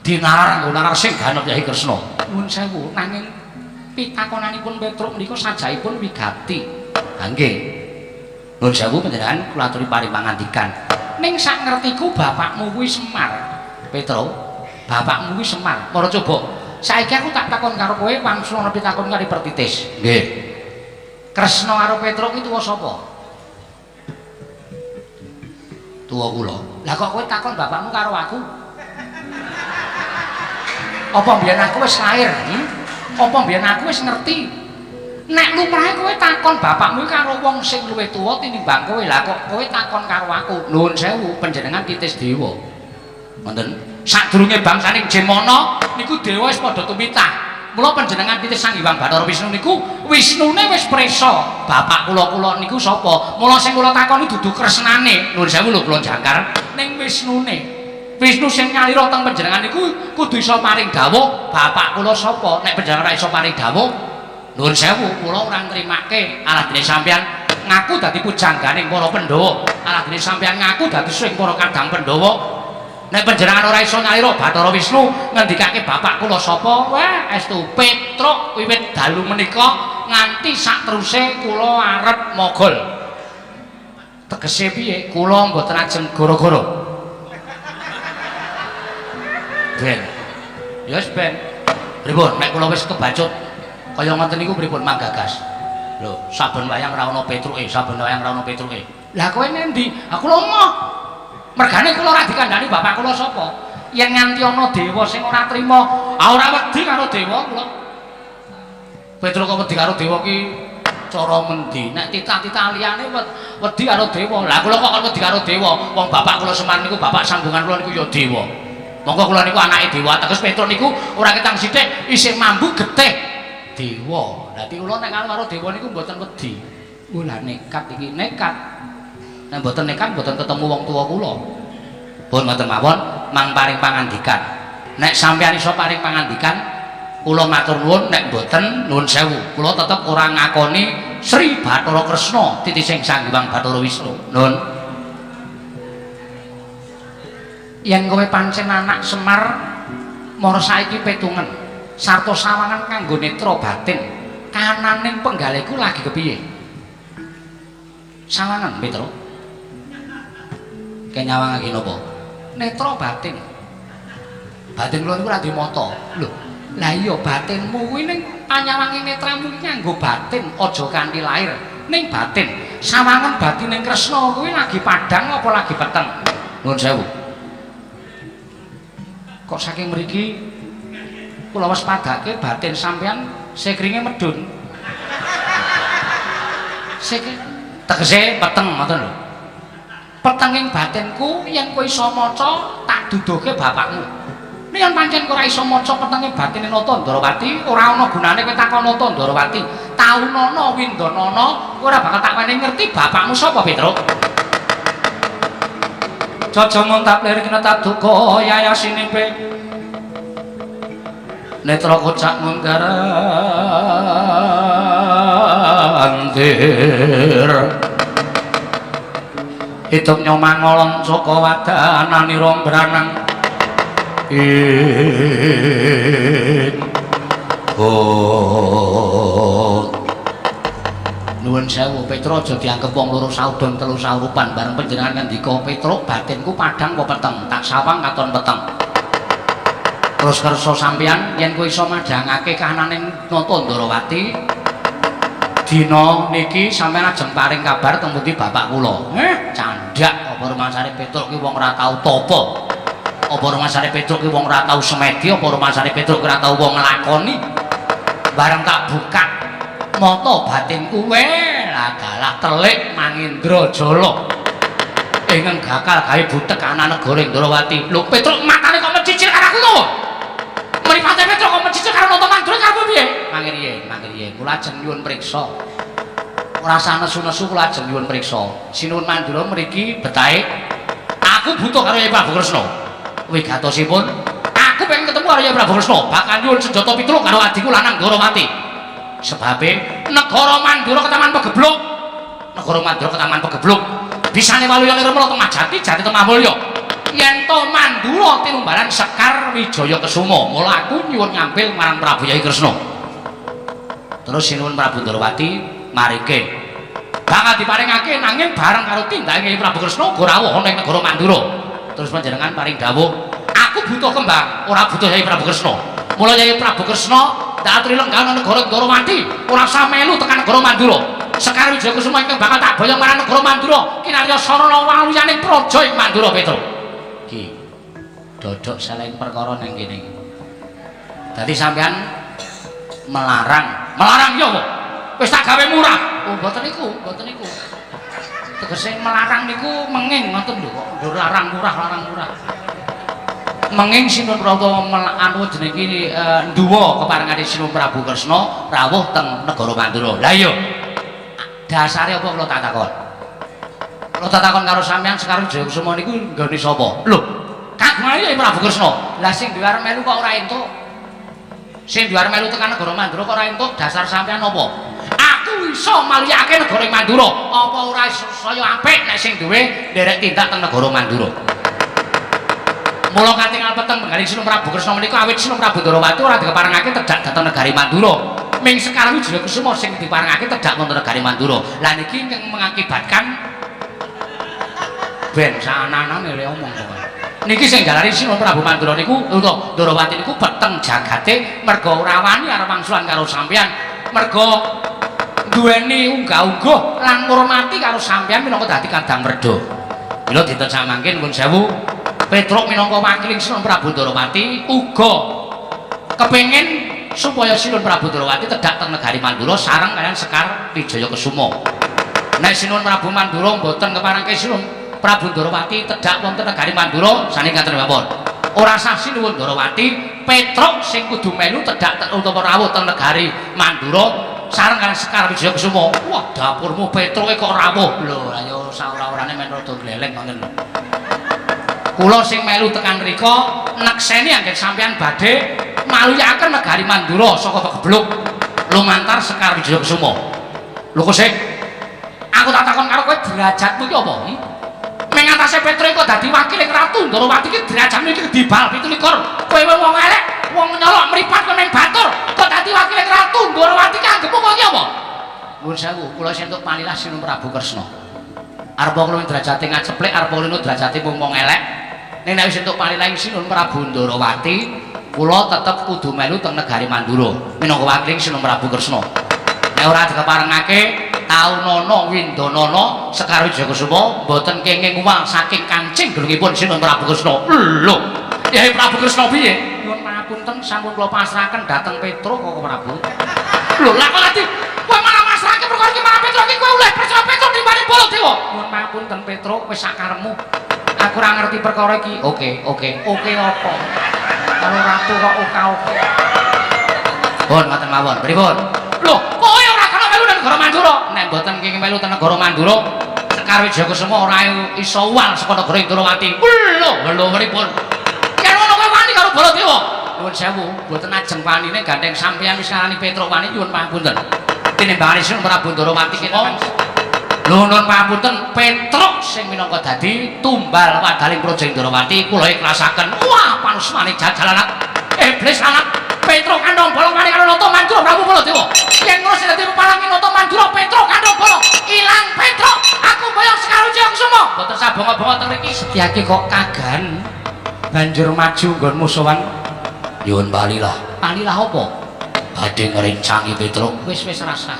dinalar nggo nalar sing ganep Kyai Kresna. Nuwun sewu nanging pitakonanipun Petruk menika sajaipun wigati. Ha nggih. Nuwun sewu panjenengan kula aturi paring pangandikan. Ning sak ngertiku bapakmu kuwi Semar. Petro, bapakmu kuwi Semar. Para coba. Saiki aku tak takon karo kowe wangsul pitakon kali pertitis. Nggih. Kresna karo Petruk ki tuwa sapa? Tuwa kula. Lah kok kowe takon bapakmu karo aku? Apa mbiyen aku wis lahir? Apa mbiyen aku wis ngerti? Nek lumrahe kowe takon bapakmu karo wong sing luwih tuwa tinimbang kowe. Lah kok kowe takon karo aku? Nuwun sewu, panjenengan titis dewa. Ngoten. Sadurunge bangsaning Jemana niku dewa wis padha tumitah. Mula panjenengan titis Sang Hyang Bathara Wisnu niku Wisnune wis prisa. Bapak kula-kula niku sapa? Mula sing kula takoni dudu Kresnane. Nuwun sewu lho kula jangkar ning Wisnune. Wisnu sing nyalira teng panjenengan niku kudu iso paring dawuh bapak kula sapa. Nek panjenengan ora iso paring dawuh, nuwun sewu kula ora nrimake. Alah dene sampeyan ngaku dadi pujangganing para Pandhawa, alah dene sampeyan ngaku dadi sing para kadang Pandhawa. Nek panjenengan ora iso nyalira Bathara Wisnu ngendikake bapak kula sapa, wah estu Petruk wiwit dalu menika nganti sakteruse kula arep mogol. Tegese piye? Kula mboten ajeng gara-gara. Ben. Ya wis ben. Pripun nek kula wis kebacut kaya ngoten niku pripun manggagas? Lho, saben wayang ora ana Petruke, saben wayang ora ana Petruke. Lah kowe nendi? Aku lho emoh. Mergane kula ora dikandhani bapak kula sapa. Yen nganti ana dewa sing ora trima, ah ora wedi karo dewa kula. Petruk kok wedi karo dewa ki cara mendi? Nek titah-titah liyane wedi karo dewa. Lah kula kok wedi karo dewa? Wong bapak kula Semar niku bapak sambungan kula niku ya dewa. Monggo kula niku anake dewa. Teges Petruk niku ora ketang sithik isih mambu getih dewa. Dadi kula nek karo dewa niku mboten wedi. Oh lah nekat iki, nekat. Nek mboten nekat mboten ketemu wong tuwa kula. Pun ngoten mawon mang paring pangandikan. Nek sampeyan iso paring pangandikan Kula matur nuwun, nek mboten nuwun sewu. Kula tetep ora ngakoni Sri Bathara Kresna titising Sang Hyang Bathara Wisnu. Nuwun. Yen kowe pancen anak Semar mara saiki petungen sarta sawangan kanggo netra batin, kananing penggalihku lagi kepiye? Sawangan, Petro. Kenyawangake napa? Netra batin. Batin kula niku ora duwe mata. Lho, lah iya batinmu kuwi ning panyawange netramu iki nganggo batin, aja kanthi lahir, ning batin. Sawangan batining Kresna kuwi lagi padhang apa lagi peteng? Nuwun sewu. Kok saking mriki kula waspadake batin sampean sekringe medhun. Sekring tegese peteng ngoten lho. Petenging batinku yen kowe iso maca tak duduhke bapakmu. Nek yen pancen kowe ora iso maca petenge batine Nata Ndrawati, ora ana gunane kowe takon Nata Ndrawati. Taunana windanana kowe ora bakal tak wenehi ngerti bapakmu sapa, Petruk. Jaja montap lir kena taduka yayasinipe. Netra kocak munggarantir. Hidup nyomangolon saka wadananira mbranang. Ing oh. Nuwun sewu Petro, aja dianggep wong loro saudon telu saurupan. Bareng panjenengan ngendika Petruk batinku padhang apa peteng, tak sawang katon peteng. Terus kersa sampeyan yen kowe iso madhangake kahanane Nata Ndrawati dina niki sampeyan ajeng paring kabar teng pundi bapak kula. Candhak apa rumasane Petruk ki wong ora tau tapa. Apa rumasane Petruk ki wong ora tau semedi, apa rumasane Petruk ki ora tau wong nglakoni. Bareng tak buka mata batinku we ladalah telik Mangindra Jala. Ingkang gakal gawe butek ana negara Indrawati. Lho Petruk matane kok mencicil karo aku to? Mripate Petruk kok mencicil karo Nata Mandura karo piye? Mangriye, mangriye kula ajeng nyuwun priksa. Ora usah nesu-nesu kula ajeng nyuwun priksa. Sinuwun Mandura mriki betahe aku butuh karo Kyai Prabu Kresna. Wigatosipun aku pengen ketemu karo Kyai Prabu Kresna, bakal nyuwun senjata pitulung karo adikku lanang Ndrawati. Sebabe negara Mandura ketaman pegebluk. Negara Mandura ketaman pegebluk. Bisane waluya nirmala temah jati, jati temah mulya. Yen to Mandura tinumbalan Sekar Wijaya Kesuma, mula aku nyuwun ngampil marang Prabu Yai Kresna. Terus sinuwun Prabu Ndrawati marike. Bakal diparingake nanging bareng karo tindake Kyai Prabu Kresna uga rawuh ana ing negara Mandura. Terus panjenengan paring dawuh, aku butuh kembang, ora butuh Kyai Prabu Kresna. Mula Kyai Prabu Kresna ndak aturi lenggah ana negara Ndrawati, ora usah melu tekan negara Mandura. Sekar Wijaya Kusuma ingkang bakal tak boyong marang negara Mandura, kinarya sarana waluyaning praja ing Mandura, Petruk. Ki dodok seleng perkara nang kene iki. Dadi sampean melarang, melarang ya apa? Wis tak gawe murah. Oh, mboten niku, mboten niku. Tegese melarang niku menging ngoten lho kok. Lho larang murah, larang murah. Menging Sinuwun Prabu anu jenenge iki nduwa keparengane Sinuwun Prabu Kresna rawuh teng negara Mandura. Lah iya. Dasare apa kula tak takon? Kula tak takon karo sampean Sekar Wijaya Kusuma niku nggone sapa? Lho, kagungane Kyai Prabu Kresna. Lah sing duwe arep melu kok ora entuk. Sing duwe arep melu tekan negara Mandura kok ora entuk, dasar sampean apa? Aku iso maluyake negara Mandura. Apa ora saya apik nek sing duwe nderek tindak teng negara Mandura? Mula katingal peteng penggalih Sinuwun Prabu Kresna menika awit Sinuwun Prabu Ndrawati ora dikeparengake tedhak dhateng negari Mandura. Ming Sekar Wijaya Kusuma sing diparengake tedhak wonten negari Mandura. Lah niki ingkang mengakibatkan ben saanane le omong pokoke. Niki sing jalari Sinuwun Prabu Mandura niku utawa Ndrawati niku peteng jagate merga ora wani arep wangsulan karo sampeyan, merga duweni unggah-ungguh lan ngurmati karo sampeyan minangka dadi kadang werda. Mila dinten samangke nuwun sewu Petruk minangka wakiling Sinuwun Prabu Ndrawati uga kepengin supaya Sinuwun Prabu Ndrawati tedhak teng negari Mandura sareng kaliyan Sekar Wijaya Kesuma. Nek Sinuwun Prabu Mandura mboten keparengke Sinuwun Prabu Ndrawati tedhak wonten negari Mandura sane ngaten mawon. Ora sah Sinuwun Ndrawati, Petruk sing kudu melu tedhak utawa rawuh teng negari Mandura sareng kaliyan Sekar Wijaya Kesuma. Wah, dapurmu Petruke kok rawuh. Lho, ayo saora-orane men rada gleleng ngoten lho. Kula sing melu tekan mriku nekseni anggen sampeyan badhe Maluyaken negari Mandura saka pegebluk lumantar Sekar Wijaya Kusuma. Lho kok sik aku tak takon karo kowe derajatmu iki apa? Ning atase Petruk kok dadi wakil Ratu Ndorowati iki derajatmu iki dibal 27. Kowe wong elek, wong nyolok mripat kowe ning batur, kok dadi wakil Ratu Ndorowati ki anggepmu kok iki apa? Nuwun sewu, kula entuk panilah Sinuwun Prabu Kresna. Arep kula derajate ngaceplek, arep kula derajate wong wong elek. Ning nek wis entuk panilah Sinuwun Prabu Ndorowati, kula tetep kudu melu teng negari Mandura minangka wakil Sinuwun Prabu Kresna. Nek ora dikeparengake taunana windanana Sekar Wijaya Kusuma mboten kenging uwal saking kancing gelungipun Sinuwun Prabu Kresna. Lho, Kyai Prabu Kresna piye? Nyuwun pangapunten sampun kula pasrahaken dhateng Petruk Koko Prabu. Lho, lah kok dadi kowe malah masrahake perkara iki marang Petruk iki kowe oleh percaya Petruk timbane Baladewa. Nyuwun pangapunten Petruk wis sakaremu. Aku ora ngerti perkara iki. Oke, oke. Oke apa? Kalau ratu kok oka-oke. Pun ngoten mawon. Pripun? Lho, kowe ora kena melu nang negara Mandura. Nek mboten kenging melu teng negara Mandura, Sekar Wijaya Kusuma ora iso uwal saka negara Indrawati. Lho, lho pripun? Yen ngono kowe wani karo Baladewa. Nuwun sewu, mboten ajeng wanine gandeng sampeyan wis ngarani Petruk wani nyuwun pangapunten. Tinimbangane Sinuwun Prabu Ndorowati kene. Lho nuwun pangapunten, Petruk sing minangka dadi tumbal wadaling Praja Indrawati kula ikhlasaken. Wah, panusmane jajalanak iblis lanat Petruk kandhong bolong wani karo Nata Mandura Prabu Baladewa. Yen ngono sing dadi pepalange Nata Mandura Petruk kandhong bolong. Ilang Petruk, aku mboyong Sekar Wijaya Kusuma. Mboten sabonga-bonga teng mriki. Setyaki kok kagan banjur maju nggonmu sowan. Nyuwun palilah. Palilah apa? Badhe ngrencangi Petruk. Wis wis rasah.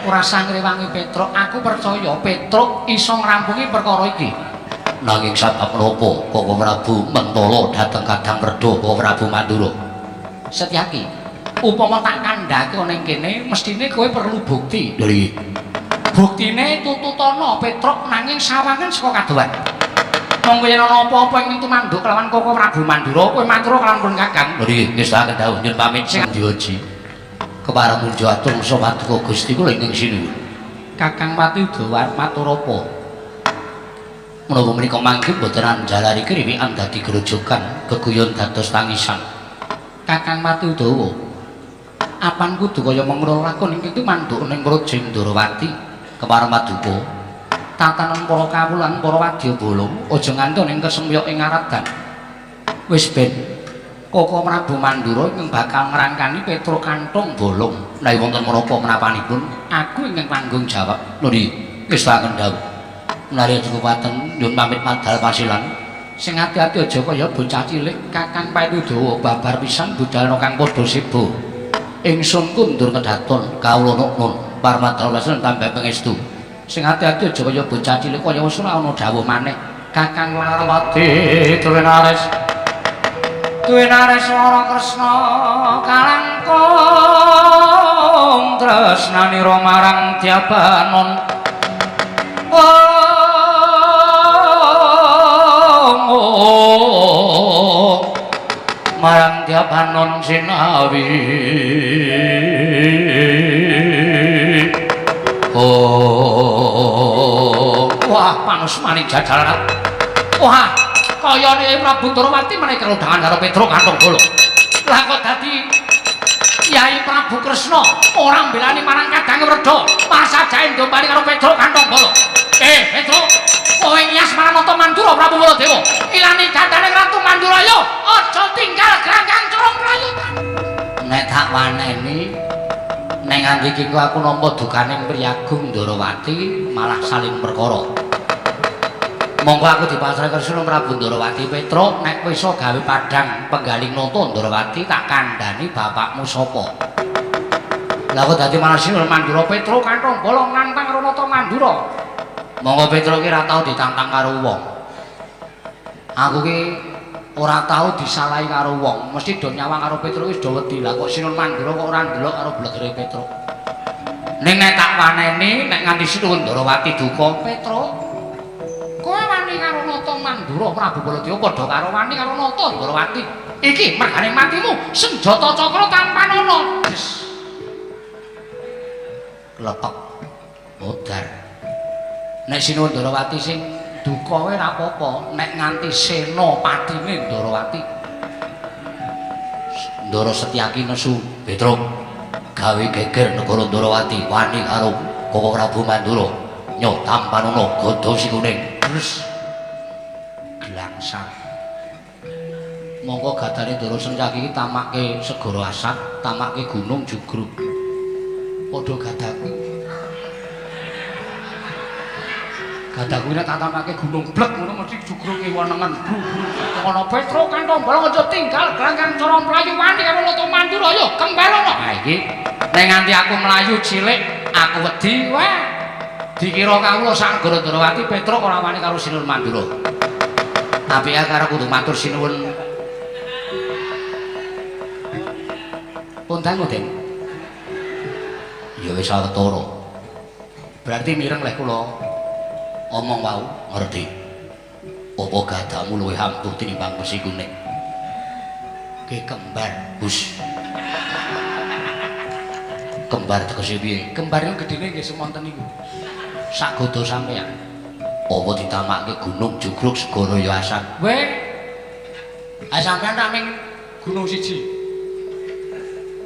Ora usah ngrewangi Petruk, aku percaya Petruk iso ngrampungi perkara iki. Nanging sabab napa Koko Prabu mentala dhateng Kadang Werda Koko Prabu Mandura? Setyaki, upama tak kandhake ana ing kene, mestine kowe perlu bukti. Lho iki. Buktine tututana Petruk nanging sawangan saka kadohan. Monggo yen ana apa-apa ing tumanduk kelawan Koko Prabu Mandura, kowe matur kelawan pun Kakang. Lho iki nggih dawuh nyuwun pamit sing diaji. Kepareng muja atur paduka Gusti kula ingkang sinuwun. Kakang Pati Udawa matur apa? Menapa menika mangke mboten anjalari kriwikan dadi grojogan, geguyon dados tangisan. Kakang Pati Udawa, apan kudu kaya mengono lakon ingkang tumanduk ning Praja Indrawati kepareng paduka. Tatanan para kawula lan para wadyabala aja nganti ning kesemyok ing aradan. Wis ben Koko Prabu Mandura ingkang bakal ngrangkani Petruk kanthong bolong. Menawi wonten menapa menapanipun, aku ingkang tanggung jawab. Lho nggih, ngestakaken dawuh. Menawi cukupaken nyuwun pamit madal pasilan. Sing ati-ati aja kaya bocah cilik Kakang Paitudawa babar pisan budal kang padha seba. Ingsun kundur kedaton kawula nun parmadal pasilan tambah pangestu. Sing ati-ati aja kaya bocah cilik kaya wis ora ana dawuh maneh. Kakang Larwati Tuwinares Tuwinares Wara Kresna kalangkung tresnanira marang Dyabanon. Oh, marang Dyabanon sinawi. Oh, wah panusmane jajalan. Wah, kayane Prabu Ndorowati menawi kelodhangan karo Petruk kanthong bolong. Lah kok dadi Kyai Prabu Kresna ora mbelani marang Kadang Werda, masajae ndombani karo Petruk kanthong bolong. Petruk, kowe ngiyas marang Nata Mandura Prabu Baladewa. Ilani gandane Ratu Mandura yo, aja tinggal grangkang corong prayutan. Nek tak waneni nek nganti iki aku nampa dukaning Priyagung Ndorowati malah saling perkara. Monggo aku dipasrahi Kresna Prabu Ndorowati. Petruk, nek kowe iso gawe padhang penggaling Nata Ndorowati tak kandhani bapakmu sapa. Lah kok dadi malah Sinuwun Mandura Petruk kanthong bolong nantang karo Nata Mandura. Monggo Petruk ki ora tau ditantang karo wong. Aku ki ora tau disalahi karo wong, mesti do nyawang karo Petruk wis do wedi. Lah kok Sinuwun Mandura kok ora ndelok karo blegere Petruk. Ning nek tak waneni nek nganti Sinuwun Ndorowati duka, Petruk kowe wani karo Nata Mandura Prabu Baladewa padha karo wani karo Nata Ndorowati. Iki mergane matimu senjata cakra tanpa nono. Des. Klepek modar. Nek Sinuwun Ndorowati sing duka wae ora apa-apa, nek nganti senopatine Ndorowati. Ndara Setyaki nesu Petruk gawe geger negara Ndarawati wani karo Koko Prabu Mandura nyo tampanono gada si kuning terus glangsang. Mongko gadane Ndara Setyaki iki tamake segara asat, tamake gunung jugruk. Padha gadaku. Gadaku nek tak tamake gunung blek ngono mesti jugruk kiwa nengen. Ana Petruk kantong bolong aja tinggal glangkang cara mlayu wani karo Nata Mandura yo kembarono. Ha iki nek nganti aku mlayu cilik aku wedi wah. Dikira kawula sak negara Ndarawati Petruk ora wani karo Sinuwun Mandura. Apike karo kudu matur sinuwun. Pun dangu, Den. Ya wis ketara. Berarti mireng leh kula omong wau ngerti. Apa gadamu luwih ampuh tinimbang besi kuning? Ki kembar, Gus. Kembar tegese piye? Kembar iku gedene nggih semonten niku. Sak godo sampeyan. Apa ditamakke gunung jugruk segara ya asat? Weh. Ha sampeyan tak ming gunung siji.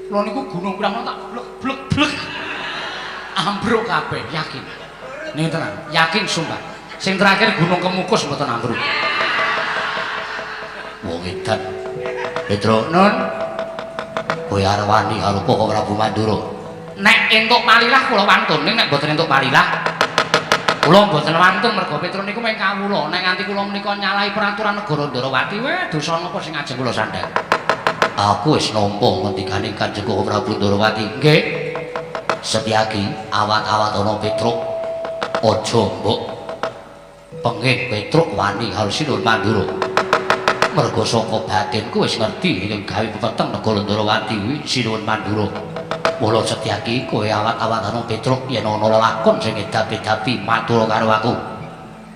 Kula niku gunung pirang tak blek blek blek. Ambruk kabeh, yakin. Ning tenan, yakin sumpah. Sing terakhir Gunung Kemukus mboten ambruk. Wong edan. Petruk, Nun. Kowe arep wani karo Koko Prabu Mandura. Nek entuk palilah kula wantun, ning nek mboten entuk palilah kula mboten wantun mergo Petruk niku mung kawula. Nek nganti kula menika nyalahi peraturan negara Ndarawati, weh dosa napa sing ajeng kula sandhang. Aku wis nampa ngendikane Kanjeng Koko Prabu Ndarawati. Nggih. Setyaki awat-awat ana Petruk. Aja mbok pengin Petruk wani karo Sinuwun Mandura. Mergo saka batinku wis ngerti yen gawe pepeteng negara Ndarawati kuwi Sinuwun Mandura. Mula Setyaki kowe awat-awat ana Petruk yen ana lelakon sing edapi-edapi matur karo aku.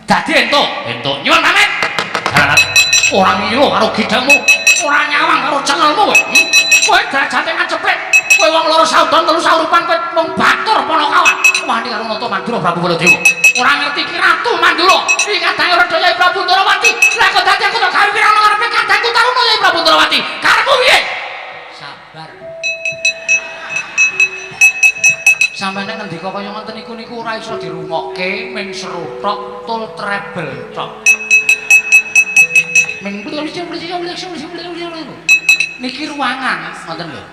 Dadi entuk, entuk nyuwun pamit. Ora ngira karo gidangmu, ora nyawang karo cengelmu kowe. Kowe derajate ngacepet. Kowe wong loro saudon telu saurupan kowe mung batur panakawan. Wani karo Nata Mandura Prabu Baladewa. Ora ngerti ki Ratu Mandura. Iki kadange redha Yai Prabu Ndarawati. Lah kok dadi aku tak gawe pirang ngarepe kadangku taruna Yai Prabu Ndarawati. Karepmu piye? Sabar. Sampeyan nek ngendika kaya ngoten niku niku ora iso dirungokke ming seru tok tul treble tok. Ming niki ruangan ngoten lho.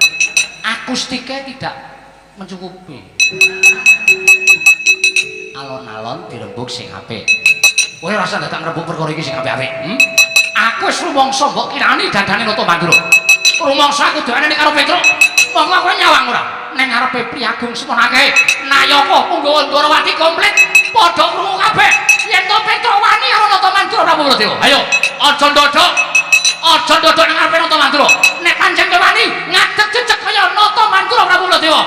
Akustiknya tidak mencukupi. Alon-alon dirembug sing apik. Kowe ora usah dadak ngrembug perkara iki sing apik-apik. Aku wis rumangsa mbok kirani dandane Nata Mandura. Rumangsa aku doane karo Petruk. Monggo kowe nyawang ora? Ning ngarepe Priagung semono akeh. Nayaka punggawa Ndarawati komplit padha krungu kabeh. Yen to Petruk wani karo Nata Mandura Prabu Baladewa. Ayo, aja ndodok. Aja ndodok ning ngarepe Nata Mandura. Nek pancen kowe wani ngadeg jejeg kaya Nata Mandura Prabu Baladewa.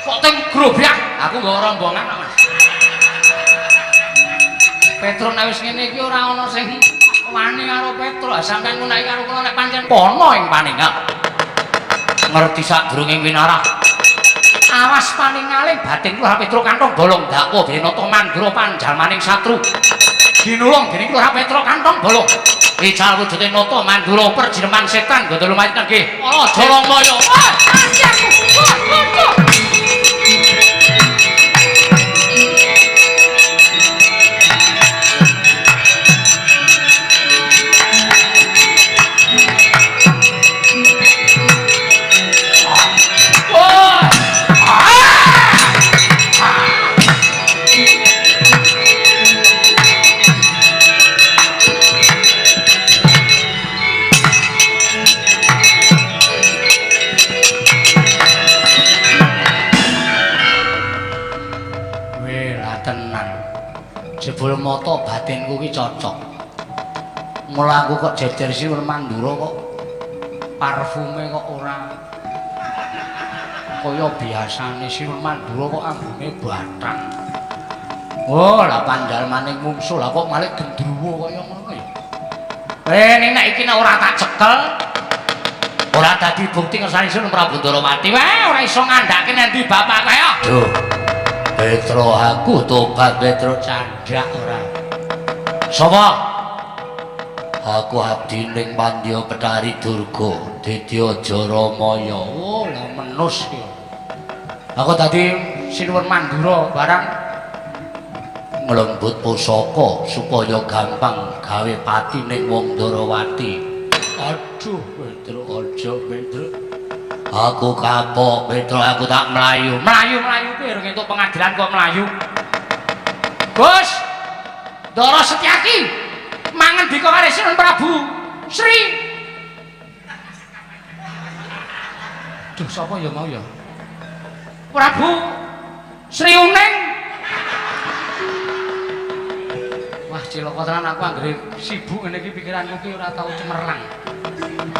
Kok teng grobyak? Aku nggawa rombongan kok, Mas. Petruk nek wis ngene iki ora ana sing wani karo Petruk. Ha sampeyan ngunahi karo kula nek pancen pono ing paningal. Ngerti sadurunge winarah. Awas paningaling batin kula Petruk kantong bolong dakwa dene Nata Mandura panjalmaning satru. Dinulung dening kula Petruk kantong bolong. Ical wujude Nata Mandura perjineman setan godho lumayan nggih. Aja Lamaya. Wah, aku. Wah, jebul mata batinku ki cocok. Mula aku kok jejer Sinuwun Mandura kok parfume kok ora kaya biasane. Sinuwun Mandura kok ambune bathang. Oh, lah panjalmaning mungsuh lah kok malik gendruwo kaya ngono ya. Ning nek iki nek ora tak cekel ora dadi bukti ngersane Sinuwun Prabu Ndarawati. Wah, ora iso ngandhake nang ndi bapak kaya. Duh. Petro aku tobat Petro candhak ora. Sapa? Aku abdi ning Pandya Betari Durga, Dedya Jaramaya. Oh, lah menus iki. Aku dadi Sinuwun Mandura barang nglembut pusaka supaya gampang gawe pati ning wong Ndarawati. Aduh, Petruk aja Petruk. Aku kapok Petruk, aku tak mlayu. Mlayu-mlayu piye rung entuk pengadilan kok mlayu. Gus, Ndara Setyaki mangendika karo Sinuwun Prabu Sri. Duh, sapa ya mau ya? Prabu Sri Uning. Wah, cilaka tenan aku anggere sibuk ngene iki pikiranku ki ora tau cemerlang.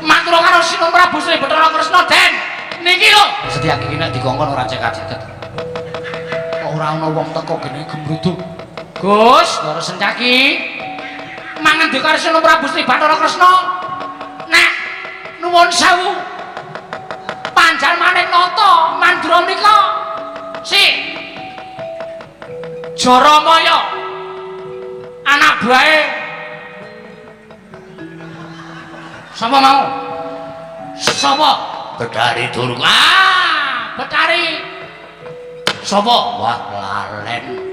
Matur karo Sinuwun Prabu Sri Bathara Kresna, Den. Niki lho. Setyaki iki nek dikongkon ora cekak-ceket. Kok ora ana wong teko gene gemruduk. Gus, Ndara Setyaki. Mangendika karo Sinuwun Prabu Sri Bathara Kresna. Nek nuwun sewu. Panjalmane nata Mandura menika si Jaramaya anak buahe sapa mau? Sapa? Betari Durga. Ah, Betari. Sapa? Wah, lalen.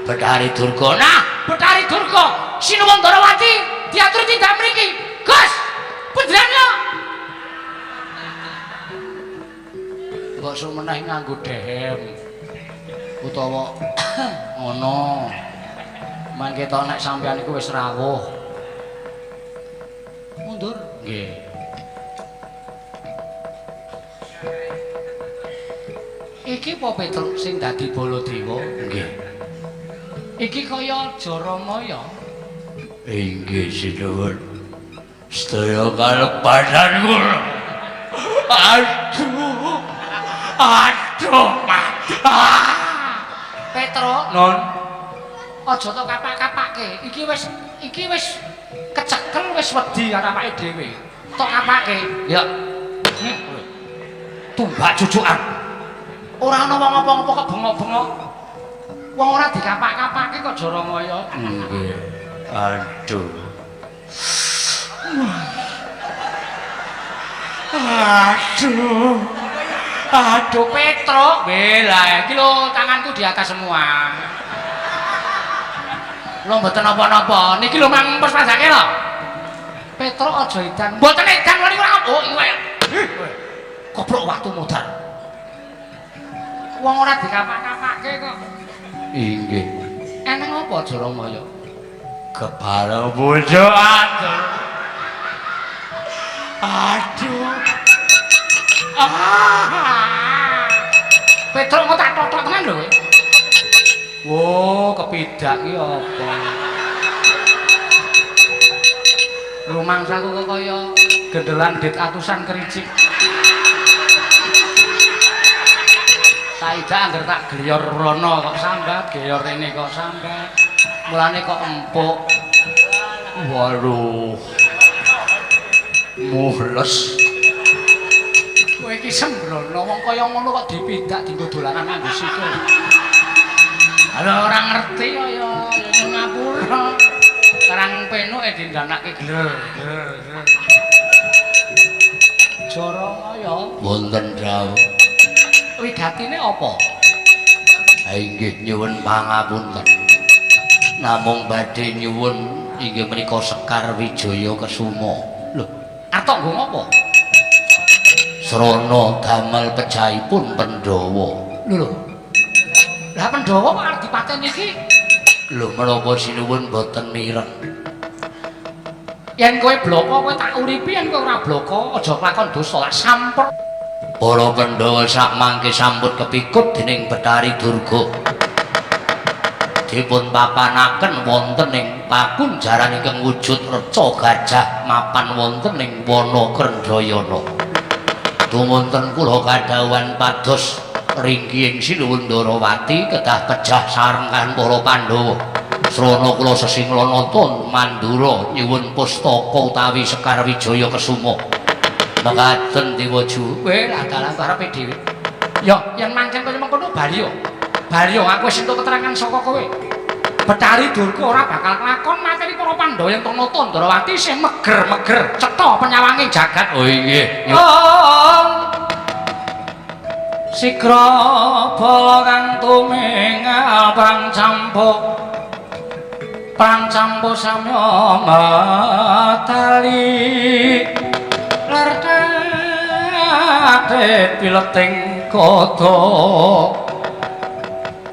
Betari Durga. Nah, Betari Durga, Sinuwun Ndarawati diatur tindak mriki. Gus, pujian yo. Mbok sumeneh nganggo dehem utawa ngono. Men ketok nek sampeyan iku wis rawuh. Mundur. Nggih. Iki apa Petruk sing dadi Baladewa? Nggih. Iki kaya Jaramaya. Inggih sinuwun. Sedaya kalepasan kula. Aduh. Aduh, mati. Petruk, Non. Aja tok kapak-kapake. Iki wis kecekel wis wedi karo awake dhewe. Tok kapake. Ya. Tumbak cucukan. Ora ana wong apa-apa kok bengok-bengok. Wong ora dikapak-kapake kok Jaramaya. Nggih. Aduh. Aduh. Aduh Petruk, weh lah iki lho tanganku di atas semua. Lho mboten napa-napa, niki lho mang pespadake lho. Petruk aja edan. Mboten edan niku ora. Oh iki wae. Koprok watu modar. Wong ora dikapak-kapake kok. Inggih. Eneng apa Jaramaya? Kepala bojo aduh. Aduh. Ah. Petruk kok tak totok tenan lho kowe. Wo, kepidak ki apa? Rumangsaku kok kaya gendelan dit atusan kericik. Saidak angger tak glyor rono kok sambat, glyor rene kok sambat. Mulane kok empuk. Waduh. Mules. Kowe iki sembrono wong kaya ngono kok dipidak dienggo dolanan nganggo sikil. Ala ora ngerti kaya ya ngapura. Karang penuke dindanake gler gler. Jaramaya wonten dawuh. Wigatine apa? Inggih nyuwun pangapunten. Namung badhe nyuwun inggih menika Sekar Wijaya Kesuma. Lho, arep nggo ngapa? Srana damel pejahipun Pandhawa. Lho lho. Lah Pandhawa kok arep dipateni iki? Lho menapa sinuwun boten mireng? Yen kowe bloko kowe tak uripi, yen kowe ora bloko aja kelakon dosa, tak sampur. Para Pandhawa sak mangke sampun kepikut dening Betari Durga. Dipun papanaken wonten ing pakunjaran ingkang wujud reca gajah mapan wonten ing wana Krendrayana. Tumunten kula kadhawuhan pados ringkihing Sinuwun Ndarawati kedah pejah sareng kaliyan para Pandhawa. Srana kula sesinglanata Mandura nyuwun pustaka utawi Sekar Wijaya Kesuma. Mekaten Dewa Ju. Kowe lah dalan karepe dhewe. Ya, yen mangken kaya mengkono bali yo. Bali yo aku wis entuk keterangan saka kowe. Betari Durga ora bakal kelakon mateni para Pandhawa yen to nata Ndrawati isih meger-meger cetha penyawange jagat. Oh inggih. Sigra bala kang tumingal prang campo prang campo samya metali lertate pileting kodho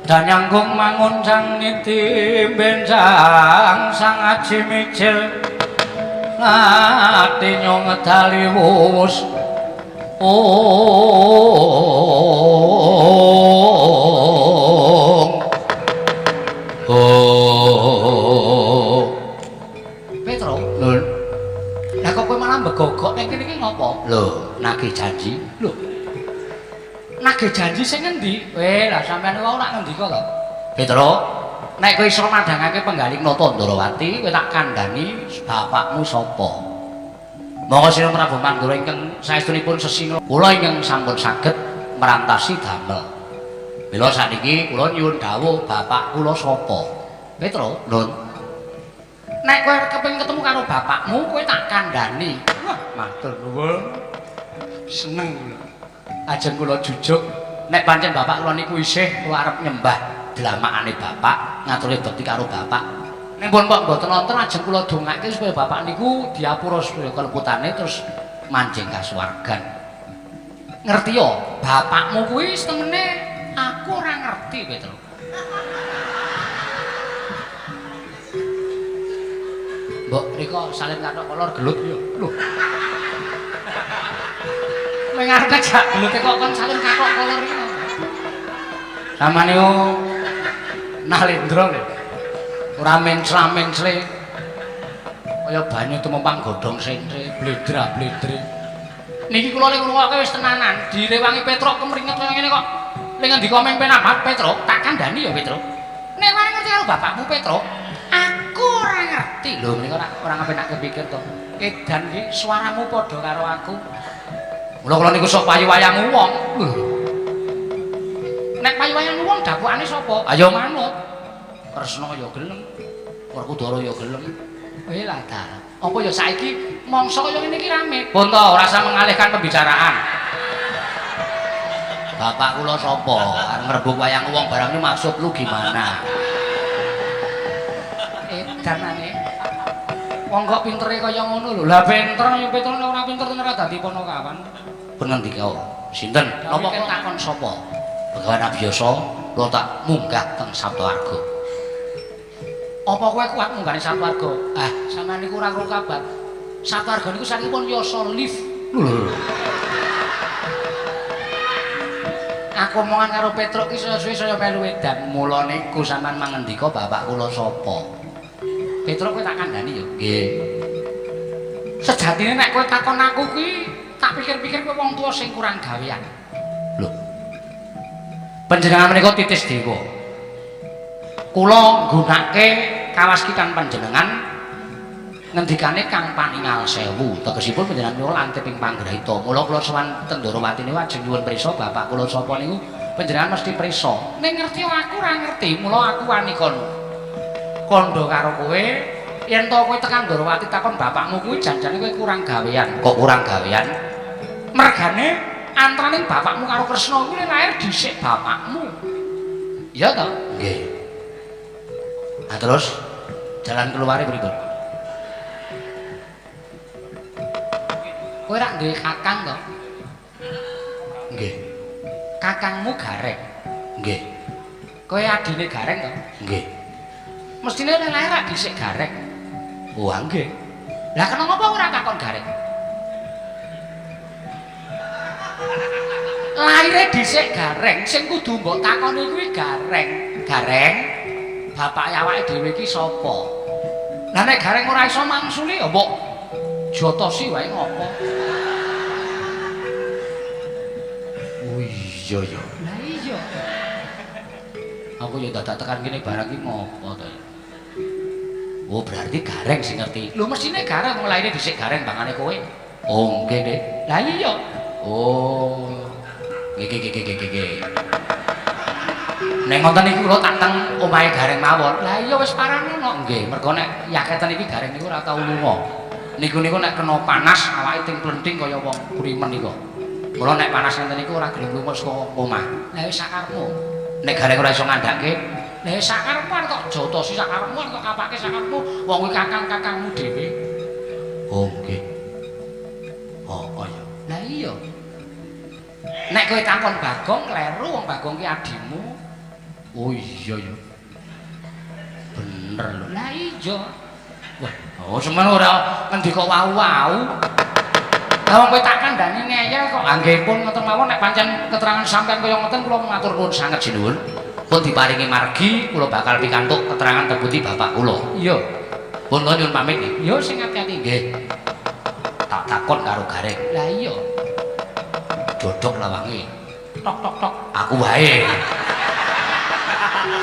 danyanggung manguncang niti benjang sang aji mijil ati nyong ngedali wuwus. Oh, oh, Petro, lho, lah kok kowe malah mbegogok ning kene iki ngopo? Lho, nagih janji. Lho, nagih janji sing ngendi? Lah sampean kok ora ngendika to? Petro, nek kowe iso madhangake penggaling Nata Ndrawati, kowe tak kandhani bapakmu sapa? Monggo Sira Prabu Mandura ingkang saestunipun sesinga kula ingkang sampun saged merantasi damel. Mila sakniki kula nyuwun dawuh bapak kula sapa? Petro, Nun. Nek kowe kepengin ketemu karo bapakmu, kowe tak kandhani. Wah, matur nuwun. Seneng kula. Ajeng kula jujuk nek pancen bapak kula niku isih kula arep nyembah dlamakane bapak, ngaturi bekti karo bapak. Nek pun kok mboten wonten ajeng kula dongake supaya bapak niku diapura sedaya keleputane terus manjing kasuwargan. Ngerti yo, bapakmu kuwi temene aku ora ngerti, Petro. Mbok rika salin kathok kolor gelut yo. Lho. Meng arepe jak gelute kok kon salin kathok kolor iki. Samane yo Nalendra lho. Ora mencla-mencle kaya banyu tumempang godhong sentre bledra-bledre. Niki kula ning ngrungokke wis tenanan, direwangi Petruk kemringet kaya ngene kok. Ning ngendika meng penak banget Petruk, tak kandhani ya Petruk. Nek ora ngerti karo bapakmu Petruk, aku ora ngerti. Lho menika ora kepenak kepikir to. Edan iki suaramu padha karo aku. Mula kula niku sok payu wayang wong. Lho. Nek payu wayang wong dapukane sapa? Ayo manut. Kresna ya gelem, Werkudara ya gelem. Lah dalah. Apa ya saiki mangsa kaya ngene iki rame? Pun to, ora usah mengalihkan pembicaraan. Bapak kula sapa? Arep ngrebuk wayang wong barang iki maksud lu gimana? Edanane. Wong kok pintere kaya ngono lho. Lah pinter ya Petro nek ora pinter ora dadi ponokawan. Pun ngendika. Sinten? Napa kok takon sapa? Begawan Abiyasa kula tak munggah teng Saptawarga. Apa kowe kuat munggahne Saptawarga? Ah, sampeyan niku ora krungu kabar. Saptawarga niku saiki pun yasa lift. Lho. Aku omongan karo Petruk ki saya suwe saya melu edan. Mula niku sampean mangendika bapak kula sapa? Petruk kowe tak kandhani ya? Nggih. Sejatine nek kowe takon aku ki tak pikir-pikir kowe wong tuwa sing kurang gawean. Lho. Panjenengan menika titis dewa. Kula nggunake kawaskitan panjenengan ngendikane Kang Paningal Sewu. Tegesipun panjenengan kula lantip ing panggrahita. Mula kula sowan teng Ndrawati niku ajeng nyuwun prisa bapak kula sapa niku panjenengan mesti prisa. Ning ngerti aku ora ngerti, mula aku wani kon kandha karo kowe. Yen to kowe tekan Ndrawati takon bapakmu kuwi janjane kowe kurang gawean. Kok kurang gawean? Mergane antaraning bapakmu karo Kresna kuwi lahir dhisik bapakmu. Iya to? Nggih. Nah terus jalan keluare pripun? Kowe rak duwe kakang to? Nggih. Kakangmu Gareng. Nggih. Kowe adine Gareng to? Nggih. Mestine lek lahir rak dhisik Gareng. Wah, nggih. Lah kena ngapa ora takon Gareng? Lahire dhisik Gareng, sing kudu mbok takoni kuwi Gareng. Gareng, bapak awake dhewe iki sapa? Lah nek Gareng ora iso mangsuli ya mbok jotosi wae ngopo? Oh iya ya. Lah iya. Aku ya dadak tekan kene barang iki ngopo to ya? Oh berarti Gareng sing ngerti. Lho mestine Gareng wong lahire dhisik Gareng bangane kowe. Oh nggih, Dik. Lah iya. Oh. Nggih nggih nggih nggih nggih. Nek ngoten niku kula tak teng omahe Gareng mawon. Lah iya wis paranono. Nggih, mergo nek yaketen iki Gareng niku ora tau lunga. Niku-niku nek kena panas awake ting plenting kaya wong kurimen niku. Mula nek panas ngenten niku ora gelem lunga saka omah. Lah wis sakarepmu. Nek Gareng ora iso ngandhake, lah wis sakarepmu arep tok jotosi sakarepmu arep tok kapake sakarepmu, wong kuwi kakang-kakangmu dhewe. Oh nggih. Oh, oh iya. Lah iya. Nek kowe takon Bagong kleru, wong Bagong ki adimu. Oh iya ya. Bener lho. Lah iya. Wah, oh semen ora ngendika wau-wau. Lah wong kowe tak kandhani ngeyel kok. Ah nggih pun ngoten mawon, nek pancen keterangan sampean kaya ngoten kula matur nuwun sanget sinuwun. Pun diparingi margi kula bakal pikantuk keterangan tebuti bapak kula. Iya. Pun kula nyuwun pamit nggih. Ya sing ati-ati nggih. Tak takon karo Gareng. Lah iya. Dodok lawange. Tok tok tok. Aku wae.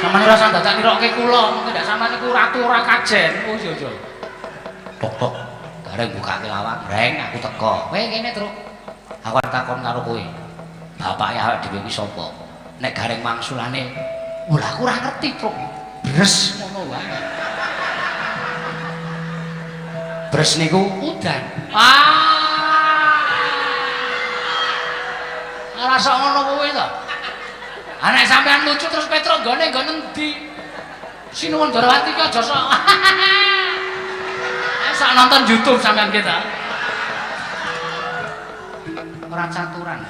Sampeyan ora usah dadak nirokke kula, mungkin ndak sampeyan niku ratu ora kajen. Oh iya iya. Tok tok. Gareng bukake lawang, "Reng, aku teko." Kowe kene, Truk. Aku arep takon karo kowe. Bapake awake dhewe iki sapa? Nek Gareng wangsulane, "Wah, aku ora ngerti, Truk." Bres ngono wae. Bres niku udan. Ah. Ora sok ngono kuwi to. Ah nek sampean lucu terus Petruk nggone nggon endi? Sinuwun Ndorowati ki aja sok. Sok nonton YouTube sampean kita. Ora caturan.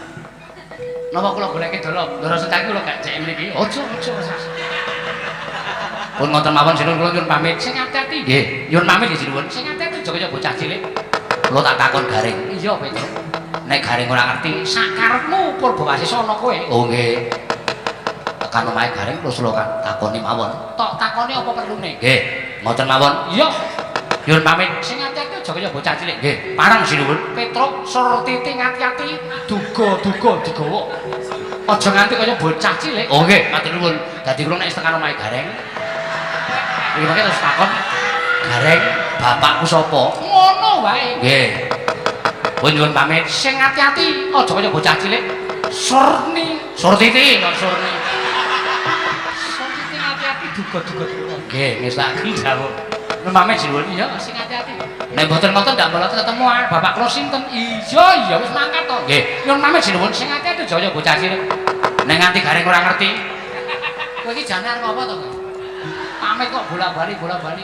Napa kula goleke dolo? Ndoro Setaki kula gak cek mriki. Aja aja. Pun ngoten mawon sinuwun kula nyuwun pamit. Sing ati-ati nggih. Nyuwun pamit nggih sinuwun. Sing ati-ati aja kaya bocah cilik. Kula tak takon Gareng. Iya, Petruk. Nek Gareng ora ngerti, sakarepmu Purbawasesa ana kowe. Oh nggih. Tekan omahe Gareng terus kula takoni mawon. Tok takoni apa perlune? Nggih. Ngoten mawon. Iya. Nyuwun pamit. Sing ati-ati aja kaya bocah cilik. Nggih. Pareng sinuwun. Petruk surtiti ngati-ati, duga-duga digawa. Aja nganti kaya bocah cilik. Oh nggih, matur nuwun. Dadi kula nek tekan omahe Gareng iki mangke terus takon, "Gareng, bapakku sapa?" Ngono wae. Nggih. Pun nyuwun pamit. Sing ati-ati aja kaya bocah cilik. Surni, surtiti kok surni. Surtiti ngati-ati duga-duga digawa. Nggih, ngesaken dawuh. Nyuwun pamit sinuwun. Iya, sing ati-ati. Nek mboten ngoten ndak mboten ketemu bapak kula sinten? Iya, iya wis mangkat to. Nggih. Nyuwun pamit sinuwun. Sing ati-ati aja kaya bocah cilik. Nek nganti Gareng ora ngerti. Kowe iki jane arep apa to? Pamit kok bola-bali bola-bali.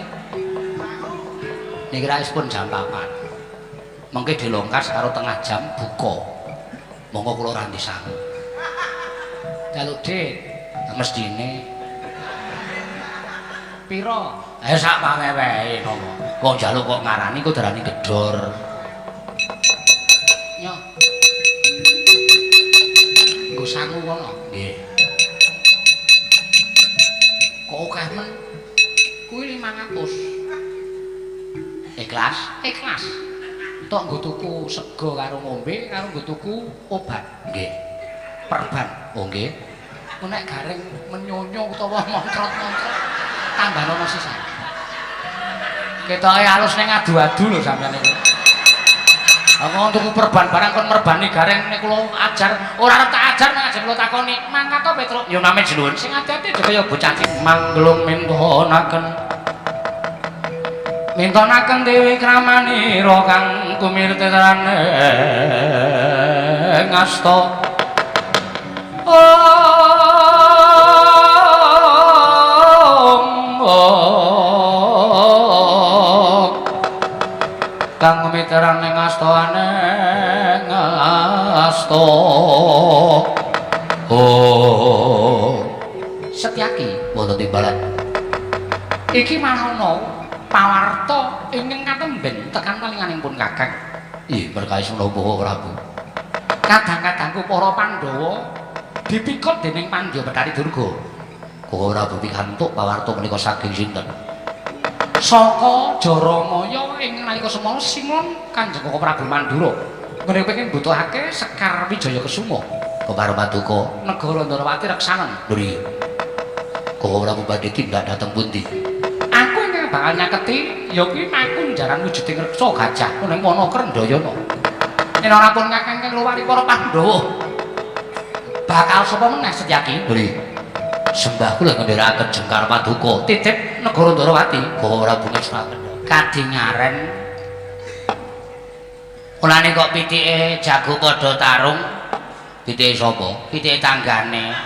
Niki ra wis pun jam 4. Mengke dilongkas karo tengah jam buka. Monggo kula ranti sangu. Jaluk dit, mestine. Piro? Ayo sak pawewehe napa. Wong jaluk kok ngarani kok darani gedor. Nyo. Nggo sangu kono. Nggih. Kok akeh men? Kuwi 500. Ikhlas? Ikhlas. Tok nggo tuku sego karo ngombe karo nggo tuku obat. Nggih. Perban. Oh nggih. Ku nek Gareng menyonyo utawa montrot-montrot tambahana sisan. Ketoke alus ning adu-adu lho sampean niku. Aku tuku perban barang kon merbani Gareng nek kula ajar, ora arep tak ajar nek aja kula takoni. Mangkat to Petruk? Ya pamit sinuwun. Sing ati-ati aja kaya bocah cilik. Mangglung mintonaken. Mintonaken Dewi Kramanira kang kumirtetrane ngasta. Om om kang miterane ngastane ngasta. Oh Setyaki wonten timbalan. Iki malah ana pawarta ingkang katemben tekan palinganing pun Kakang. Ih, berkahi menapa Prabu? Kadang-kadangku para Pandhawa dipikut dening Pandya Bathari Durga. Koko Prabu pikantuk pawarta menika saking sinten? Saka Jaramaya ing nalika semana singon Kanjeng Koko Prabu Mandura. Ngene pengen mbutuhake Sekar Wijaya Kesuma. Keparo paduka negara Ndorowati reksanen. Lho iki. Koko Prabu badhe tindak dhateng pundi? Aku ingkang bakal nyaketi ya kuwi makunjaran wujuding reksa gajah ning wana Krendayana. Yen ora pun Kakang kang ngluwari para Pandhawa, bakal sapa meneh Setyaki? Lho iki. Sembahku lho ngendherekaken jengkar paduka. Titip negara Ndarawati, gawa Prabu Ngestakendha. Kadingaren. Mulane kok pitike jago padha tarung. Pitike sapa? Pitike tanggane.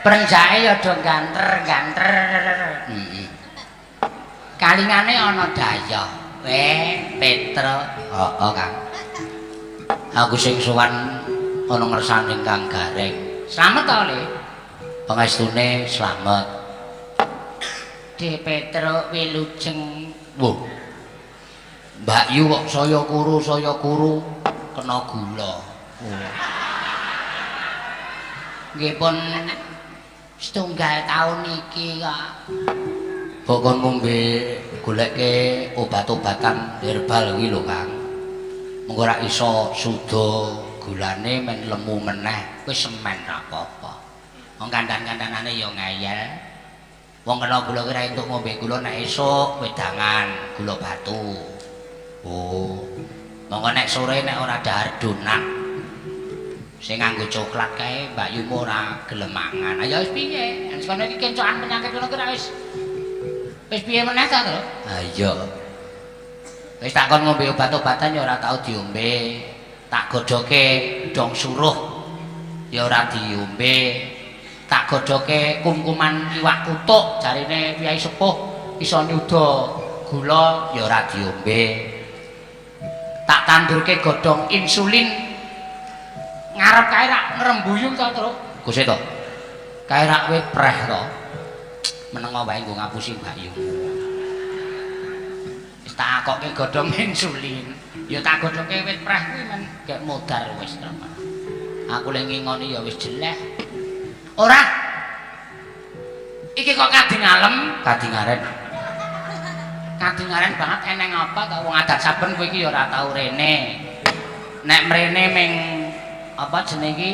Prenjake ya do ganter-ganter. Heeh. Kalingane ana daya. Weh, Petro. Heeh, Kang. Aku sing sowan ana ngersane Kang Gareng. Slamet to, Le? Pangestune slamet. De Petro wilujeng. Wah. Mbak Yu kok saya kuru kena gula. Oh. Nggih pun setunggal taun iki kok. Kok kon ngombe goleke obat-obatan herbal kuwi lho, Kang. Mengko ora iso suda gulane men lemu meneh, wis semen ra apa-apa. Wong kandan-kandanane ya ngeyel. Wong kena gula ki ra entuk ngombe gula nek esuk wedangan gula batu. Oh. Monggo nek sore nek ora dahar donat sing nganggo coklat kae Mbak Yumu ora gelem mangan. Ya wis piye? Nek kono iki kencokan penyakit ngono ki ra wis wis piye meneh ta, Tru? Ha iya. Wis tak kon ngombe obat-obatan ya ora tau diombe. Tak godhoke dong suruh ya ora diombe. Tak godhoke kumkuman iwak kutuk jarine piyai sepuh iso nyuda gula ya ora diombe. Tak tandurke godhong insulin ngarep kae rak ngrembuyung to, Tru? Guse to. Kae rak wit preh to. Menengo wae nggo ngapusi Mbak Yu. Wis tak akokke godhong insulin. Ya tak godhoke wit preh kuwi men gek modar wis to. Aku le ngingoni ya wis jeleh. Ora. Iki kok kadingalem, kadingaren. Kadingaren banget eneng apa to wong adat saben kowe iki ya ora tau rene. Nek mrene ming apa jenenge iki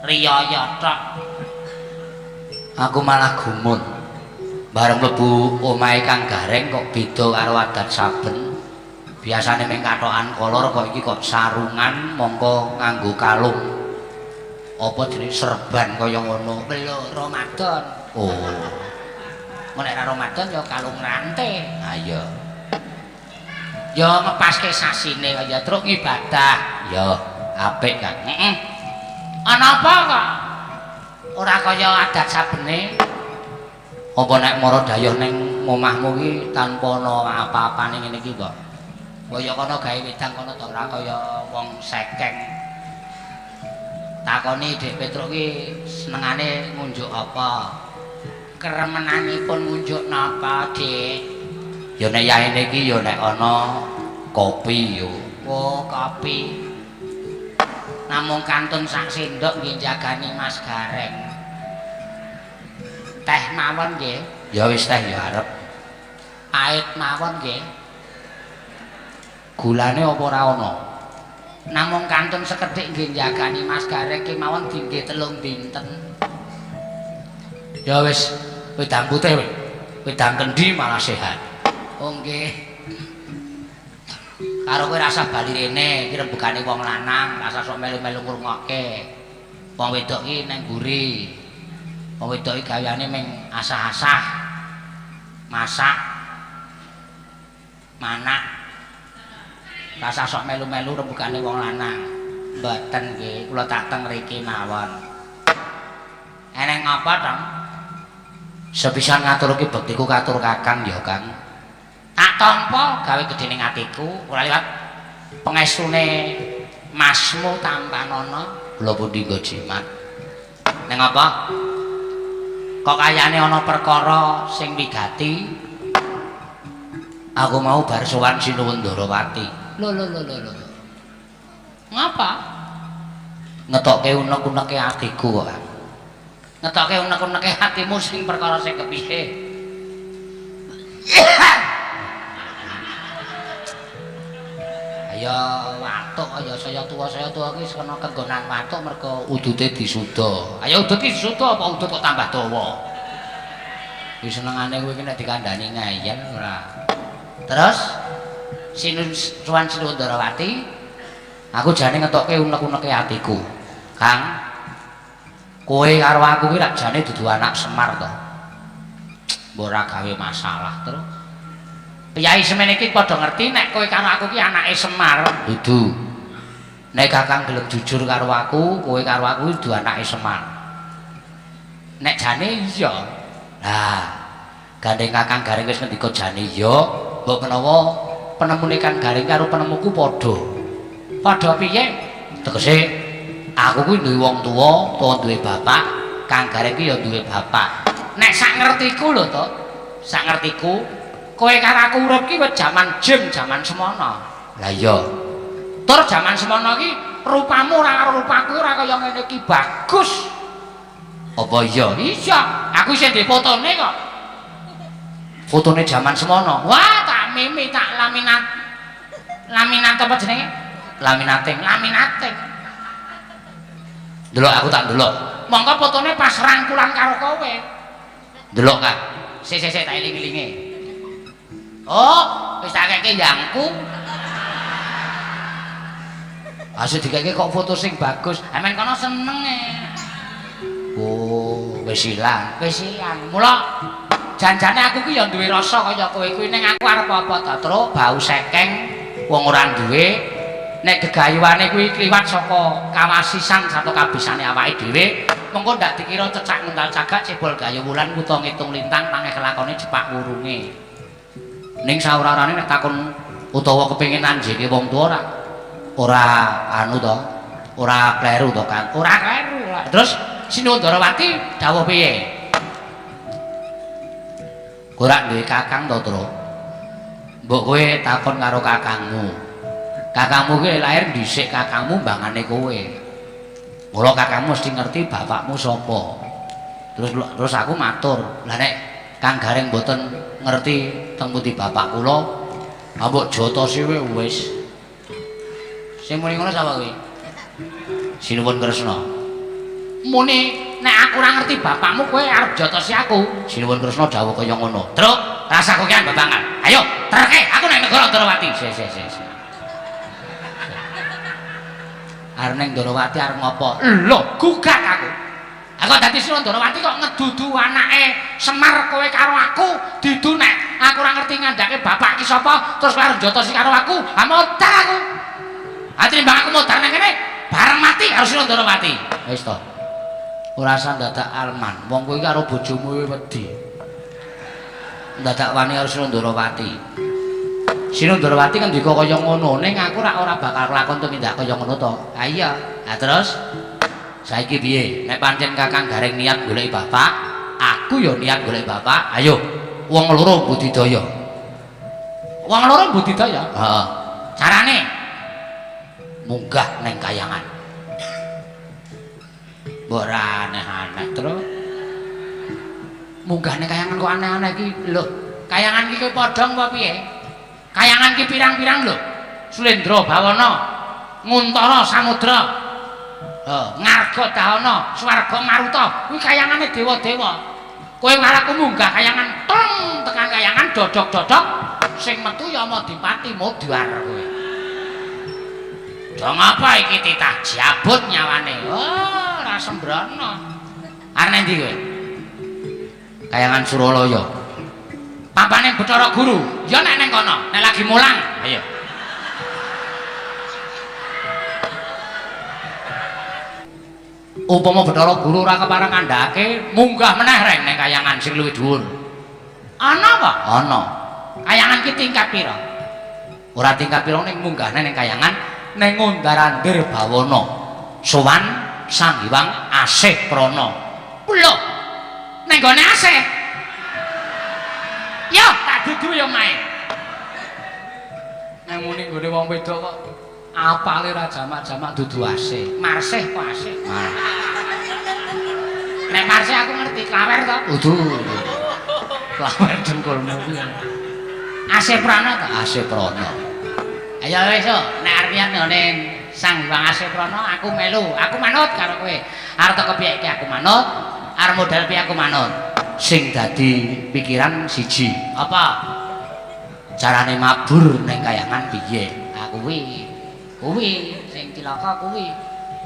riyaya tok. Aku malah gumun. Bareng mlebu omahe Kang Gareng kok beda karo adat saben. Biasane ming kathokan kolor kok iki kok sarungan mongko nganggo kalung. Apa jenenge serban kaya ngono. Lho Ramadan. Oh. Nek ora Ramadan ya kalung rante. Ha iya. Ya ngepaske sasine kaya truk ngibadah. Ya apik Kang. Heeh. Ana apa kok? Ora kaya adat sabene. Apa nek mara dayuh ning omahmu iki tanpa ana apa-apane ngene iki kok. Kaya kono gawe wedang kono to ora kaya wong sekeng. Takoni Dik Petruk ki senengane ngunjuk apa? Keremenanipun ngunjuk napa, Dik? Ya nek yaene iki ya nek ana kopi yo. Oh, kopi. Namung kantun sak sendok nggih jagani Mas Gareng. Teh mawon nggih. Ya wis teh ya arep. Pait mawon nggih. Gulane apa ora ana? Namung kantun sekedhik nggih jagani Mas Gareng kemawon dinggih 3 dinten. Ya wis wedang putih wis. Wedang kendi malah sehat. Oh nggih. Karo kowe rasah bali rene, iki rembugane wong lanang, rasah sok melu-melu ngrungokke. Wong wedok iki nang mburi. Wong wedok iki gaweane ming asah-asah. Masak. Manak. Rasah sok melu-melu rembugane wong lanang. Mboten nggih, kula tak teng mriki mawon. Eneng apa, Tong? Sepisan ngaturke bektiku katur Kakang ya, Kang. Tak tampa gawe gedhe ning atiku, ora liwat pengestune masmu tampanana kula pundi nggo jimat. Ning apa? Kok kayane ana perkara sing wigati? Aku mau bar sowan Sinuwun Ndarawati. Lho lho lho lho lho. Ngapa? Ngetokke unek-uneke atiku kok. Ngetokke unek-uneke atimu sing perkara sing kepiye? Ya watuk ya saya tuwa iki kena kenggonan watuk mergo udute disuda. Ayo udut iki disuda apa udut kok tambah dawa? Wis senengane kowe iki nek dikandhani ngeyel ora. Terus Sinun Suwan Sinuwun Ndarawati aku jane ngetokke unek-uneke atiku. Kang, Kowe karo aku ki rak jane dudu anak Semar to. Mbok ora gawe masalah, Tru. Piyai semene iki padha ngerti nek kowe karo aku ki anake Semar. Dudu. Nek Kakang gelem jujur karo aku, kowe karo aku dudu anake Semar. Nek jane iya. Lah, gandeng Kakang Gareng wis ngendika jane iya, mbok menawa penemune Kang Gareng karo penemuku padha. Padha piye? Tegese aku kuwi duwe wong tuwa, tuwa duwe bapak, Kang Gareng ki ya duwe bapak. Nek sak ngertiku lho to, sak ngertiku kowe karo aku urip ki wis jaman jim, jaman semono. Lah iya. Tur jaman semono ki rupamu ora karo rupaku ora kaya ngene iki bagus. Apa iya? Iya, aku isih ndek fotone kok. Fotone jaman semono. Wah, tak mimi, tak laminat. Laminat apa jenenge? Laminating, laminating. Delok aku tak delok. Monggo fotone pas rangkulan karo kowe. Delok Kang. Sik sik sik tak eling-elinge. Oh, wis tak keke yangku. Asih dikeke kok foto sing bagus. Amen kono seneng e. Oh, wis ilang, wis ilang. Mula janjane aku ki ya duwe rasa kaya kowe kuwi ning aku arep apa ta, Tru? Bau sekeng wong ora duwe. Nek gegayuhane kuwi kliwat saka kawasisan sarta kabisane awake dhewe, mengko ndak dikira cecak nguntal cagak cebol gayo wulan kutha ngitung lintang pangeh kelakone jepak wurunge. Ning saurarane nek takon utawa kepengin anjeke wong tuwa ora ora anu to, ora kleru to, Kang. Ora kleru. Terus Sinuwun Darawati dawuh piye? Ora duwe kakang to, Tru? Mbok kowe takon karo kakangmu. Kakangmu kuwi lahir dhisik kakangmu mbangane kowe. Mula kakangmu mesti ngerti bapakmu sapa. Terus terus aku matur, lah nek Kang Gareng mboten ngerti teng pundi bapak kula, mbok jotosi wis. Sing muni ngono sapa kuwi? Sinuwun Kresna. Muni nek aku ora ngerti bapakmu kowe arep jotosi aku. Sinuwun Kresna dawuh kaya ngono. Truk, rasa kokean babangan. Ayo, terke aku nek negara Ndorowati. Sik sik sik. Arep ning Ndorowati arep ngopo? Lho, gugat aku. Aku dadi Sinuwun Ndorowati kok ngedudu anake Semar kowe karo aku, didu nek aku ora ngerti ngandhake bapak ki sapa, terus kowe arep jotosi karo aku, ha modar aku. Ha tinimbang aku modar nang kene, bareng mati karo Sinuwun Ndorowati. Wis to. Ora usah dadak alman, wong kowe iki karo bojomu wedi. Dadak wani karo Sinuwun Ndorowati. Sinuwun Ndorowati ngendika kaya ngono, ning aku ora ora bakal kelakon tumindak kaya ngono to. Ha iya. Ha terus saiki piye? Nek pancen Kakang Gareng niat goleki bapak, aku ya niat goleki bapak. Ayo, wong loro budidaya. Wong loro budidaya? Heeh. Carane munggah neng kayangan. Mbok ora aneh-aneh, Tru. Munggah neng kayangan kok aneh-aneh iki lho. Kayangan iki kowe padhang apa piye? Kayangan ki pirang-pirang lho. Sulendra Bawana, Nguntara Samudra, Ngarga Dahana, Swarga Maruta, kuwi kayangane dewa-dewa. Kowe karo aku munggah kayangan teng tekan kayangan dodok-dodok sing metu ya Madipati modar kowe. Do ngapa iki titah jabut nyawane? Oh, ora sembrono. Arep nang ndi kowe? Kayangan Suralaya. Papane Bathara Guru, ya nek nang kono, nek lagi mulang. Ayo. Upama Bathara Guru ora kepareng ngandhake, munggah meneh reng ning kayangan sing luwih dhuwur. Ana apa? Ana. Kayangan ki tingkat pira? Ora tingkat pira ning munggahne ning kayangan ning Undar-andir Bawana. Sowan Sang Hyang Asih Prana. Lho. Ning gone Asih. Yo, tak dudu ya mae. Nang muni nggone wong wedok kok apale ra jamak-jamak dudu Asih. Marsih kok Asih. Nek Marsih aku ngerti, klawer to? Dudu. Klawer dengkulmu kuwi. Asih Prana to? Asih Prana. Ayo wis nek arep niat nggone Sang Hyang Asih Prana aku melu, aku manut karo kowe. Arep teko piye iki aku manut, arep modal piye aku manut. Sing dadi pikiran siji. Apa? Carane mabur ning kayangan piye? Ha kuwi. Kuwi sing cilaka kuwi.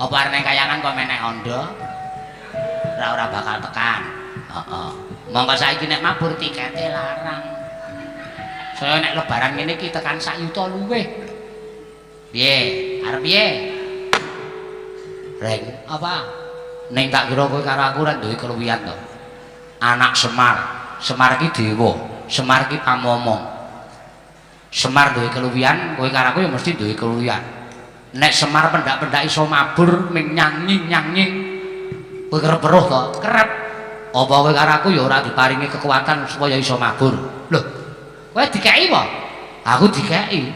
Apa arep ning kayangan kok menek andha? Ora bakal tekan. Heeh. Monggo saiki nek mabur tikete larang. Saya nek lebaran ngene iki tekan sak yuta luwih. Piye? Arep piye? Reng, apa? Ning tak kira kowe karo aku ora duwe keluwihan to. Anak Semar. Semar iki dewa, Semar iki pamomong. Semar duwe keluwihan, kowe karo aku ya mesti duwe keluwihan. Nek Semar pendak-pendak iso mabur ming nyanging-nyanging. Kowe kerep weruh to? Kerep. Apa kowe karo aku ya ora diparingi kekuatan supaya iso mabur? Lho, kowe dikeki apa? Aku dikeki.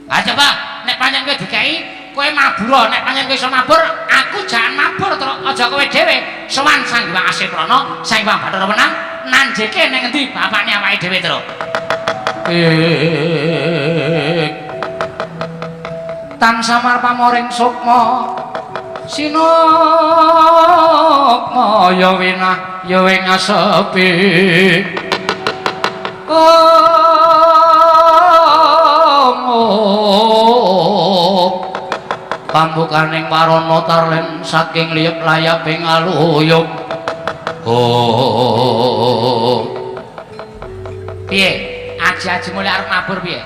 Ah coba, nek pancen kowe dikeki, kowe mabur. Nek pancen kowe iso mabur, aku jangan mabur terus aja kowe dhewe. Sowan Sang Hyang Aseprana, Sang Hyang Bathara Wenang, nanjeke ning endi bapakne awake dhewe terus. Tan samar pamoring sukma sinukma ya winah ya ing asepi. Pambukaning warana tarlen saking liyep layaping aluyup. Oh. Piye? Aji-aji mulih arep mabur piye?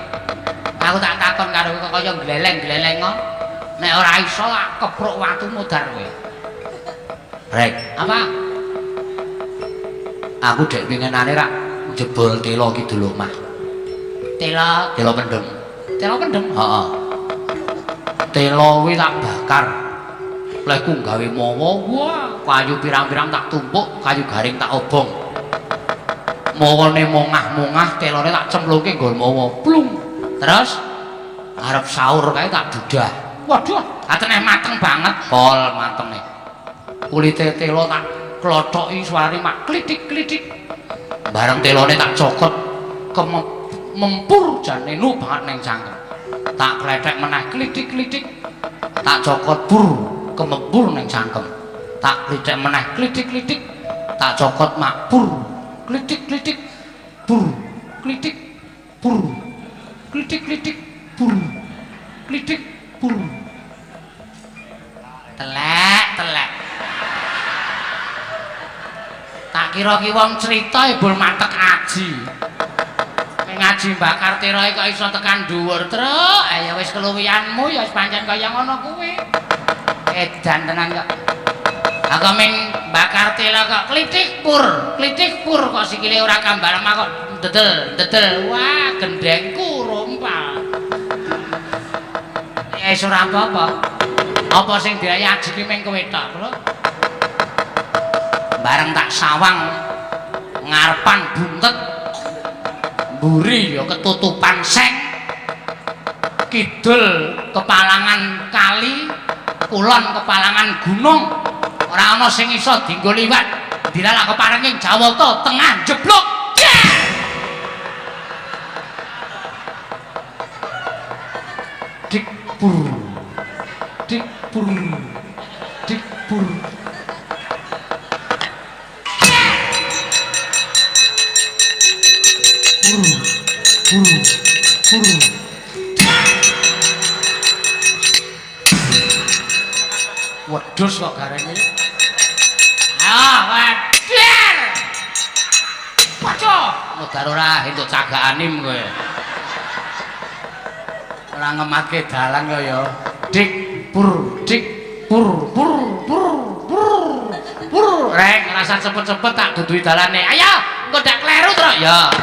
Aku tak takon karo kowe kaya gleleng-gleleng kok. Nek ora iso tak kepruk watu mudhar kowe. Rek, apa? Aku dek winginane rak jebol tela kidul omah. Tela, tela pendem. Tela pendem? Heeh. Tela kuwi tak bakar. Lehku gawe mawa, wah, kayu pirang-pirang tak tumpuk, kayu garing tak obong. Mawane mongah-mongah, telone tak cemplungke nggon mawa. Plung. Terus arep sahur kae tak dudah. Waduh, atene mateng banget. Pol matenge. Kulite tela tak klothoki suarane mak klitik-klitik. Bareng telone tak cokot mempur jane nu banget ning cangkem. Tak klethek meneh klitik-klitik. Tak cokot bur kemempur ning cangkem. Tak klitik meneh klitik-klitik. Tak cokot mak bur klitik-klitik bur klitik bur klitik-klitik bur klitik bur. Telek telek. Tak kira ki wong crita ebul matek aji. Ngaji bakar tirae kok iso tekan dhuwur truk. Ya wis keluwihanmu ya wis pancen kaya ngono kuwi. Edan tenan kok. Aku ming bakar tela kok klitik pur kok sikile ora kambal lemah kok dedel dedel. Wah, gendengku rompal. Ya wis ora apa-apa. Apa sing dirayi aji ki ming kowe tok, Bro. Bareng tak sawang ngarepan buntet. Mburi ya ketutupan seng, kidul kepalangan kali, kulon kepalangan gunung, ora ana sing iso dienggo liwat. Dilalak keparenging Jawata tengah jeblok. Dik pur, dik pur, dik pur. Wedhus kok garenge. Ah, wadir. Waduh, mudhar ora entuk cagakanim kowe. Ora ngematke dalan kok ya. Dik pur, dik pur pur pur pur pur. Reng, rasa cepet-cepet tak duduhi dalane. Ayo, engko ndak kleru, Truk. Ya.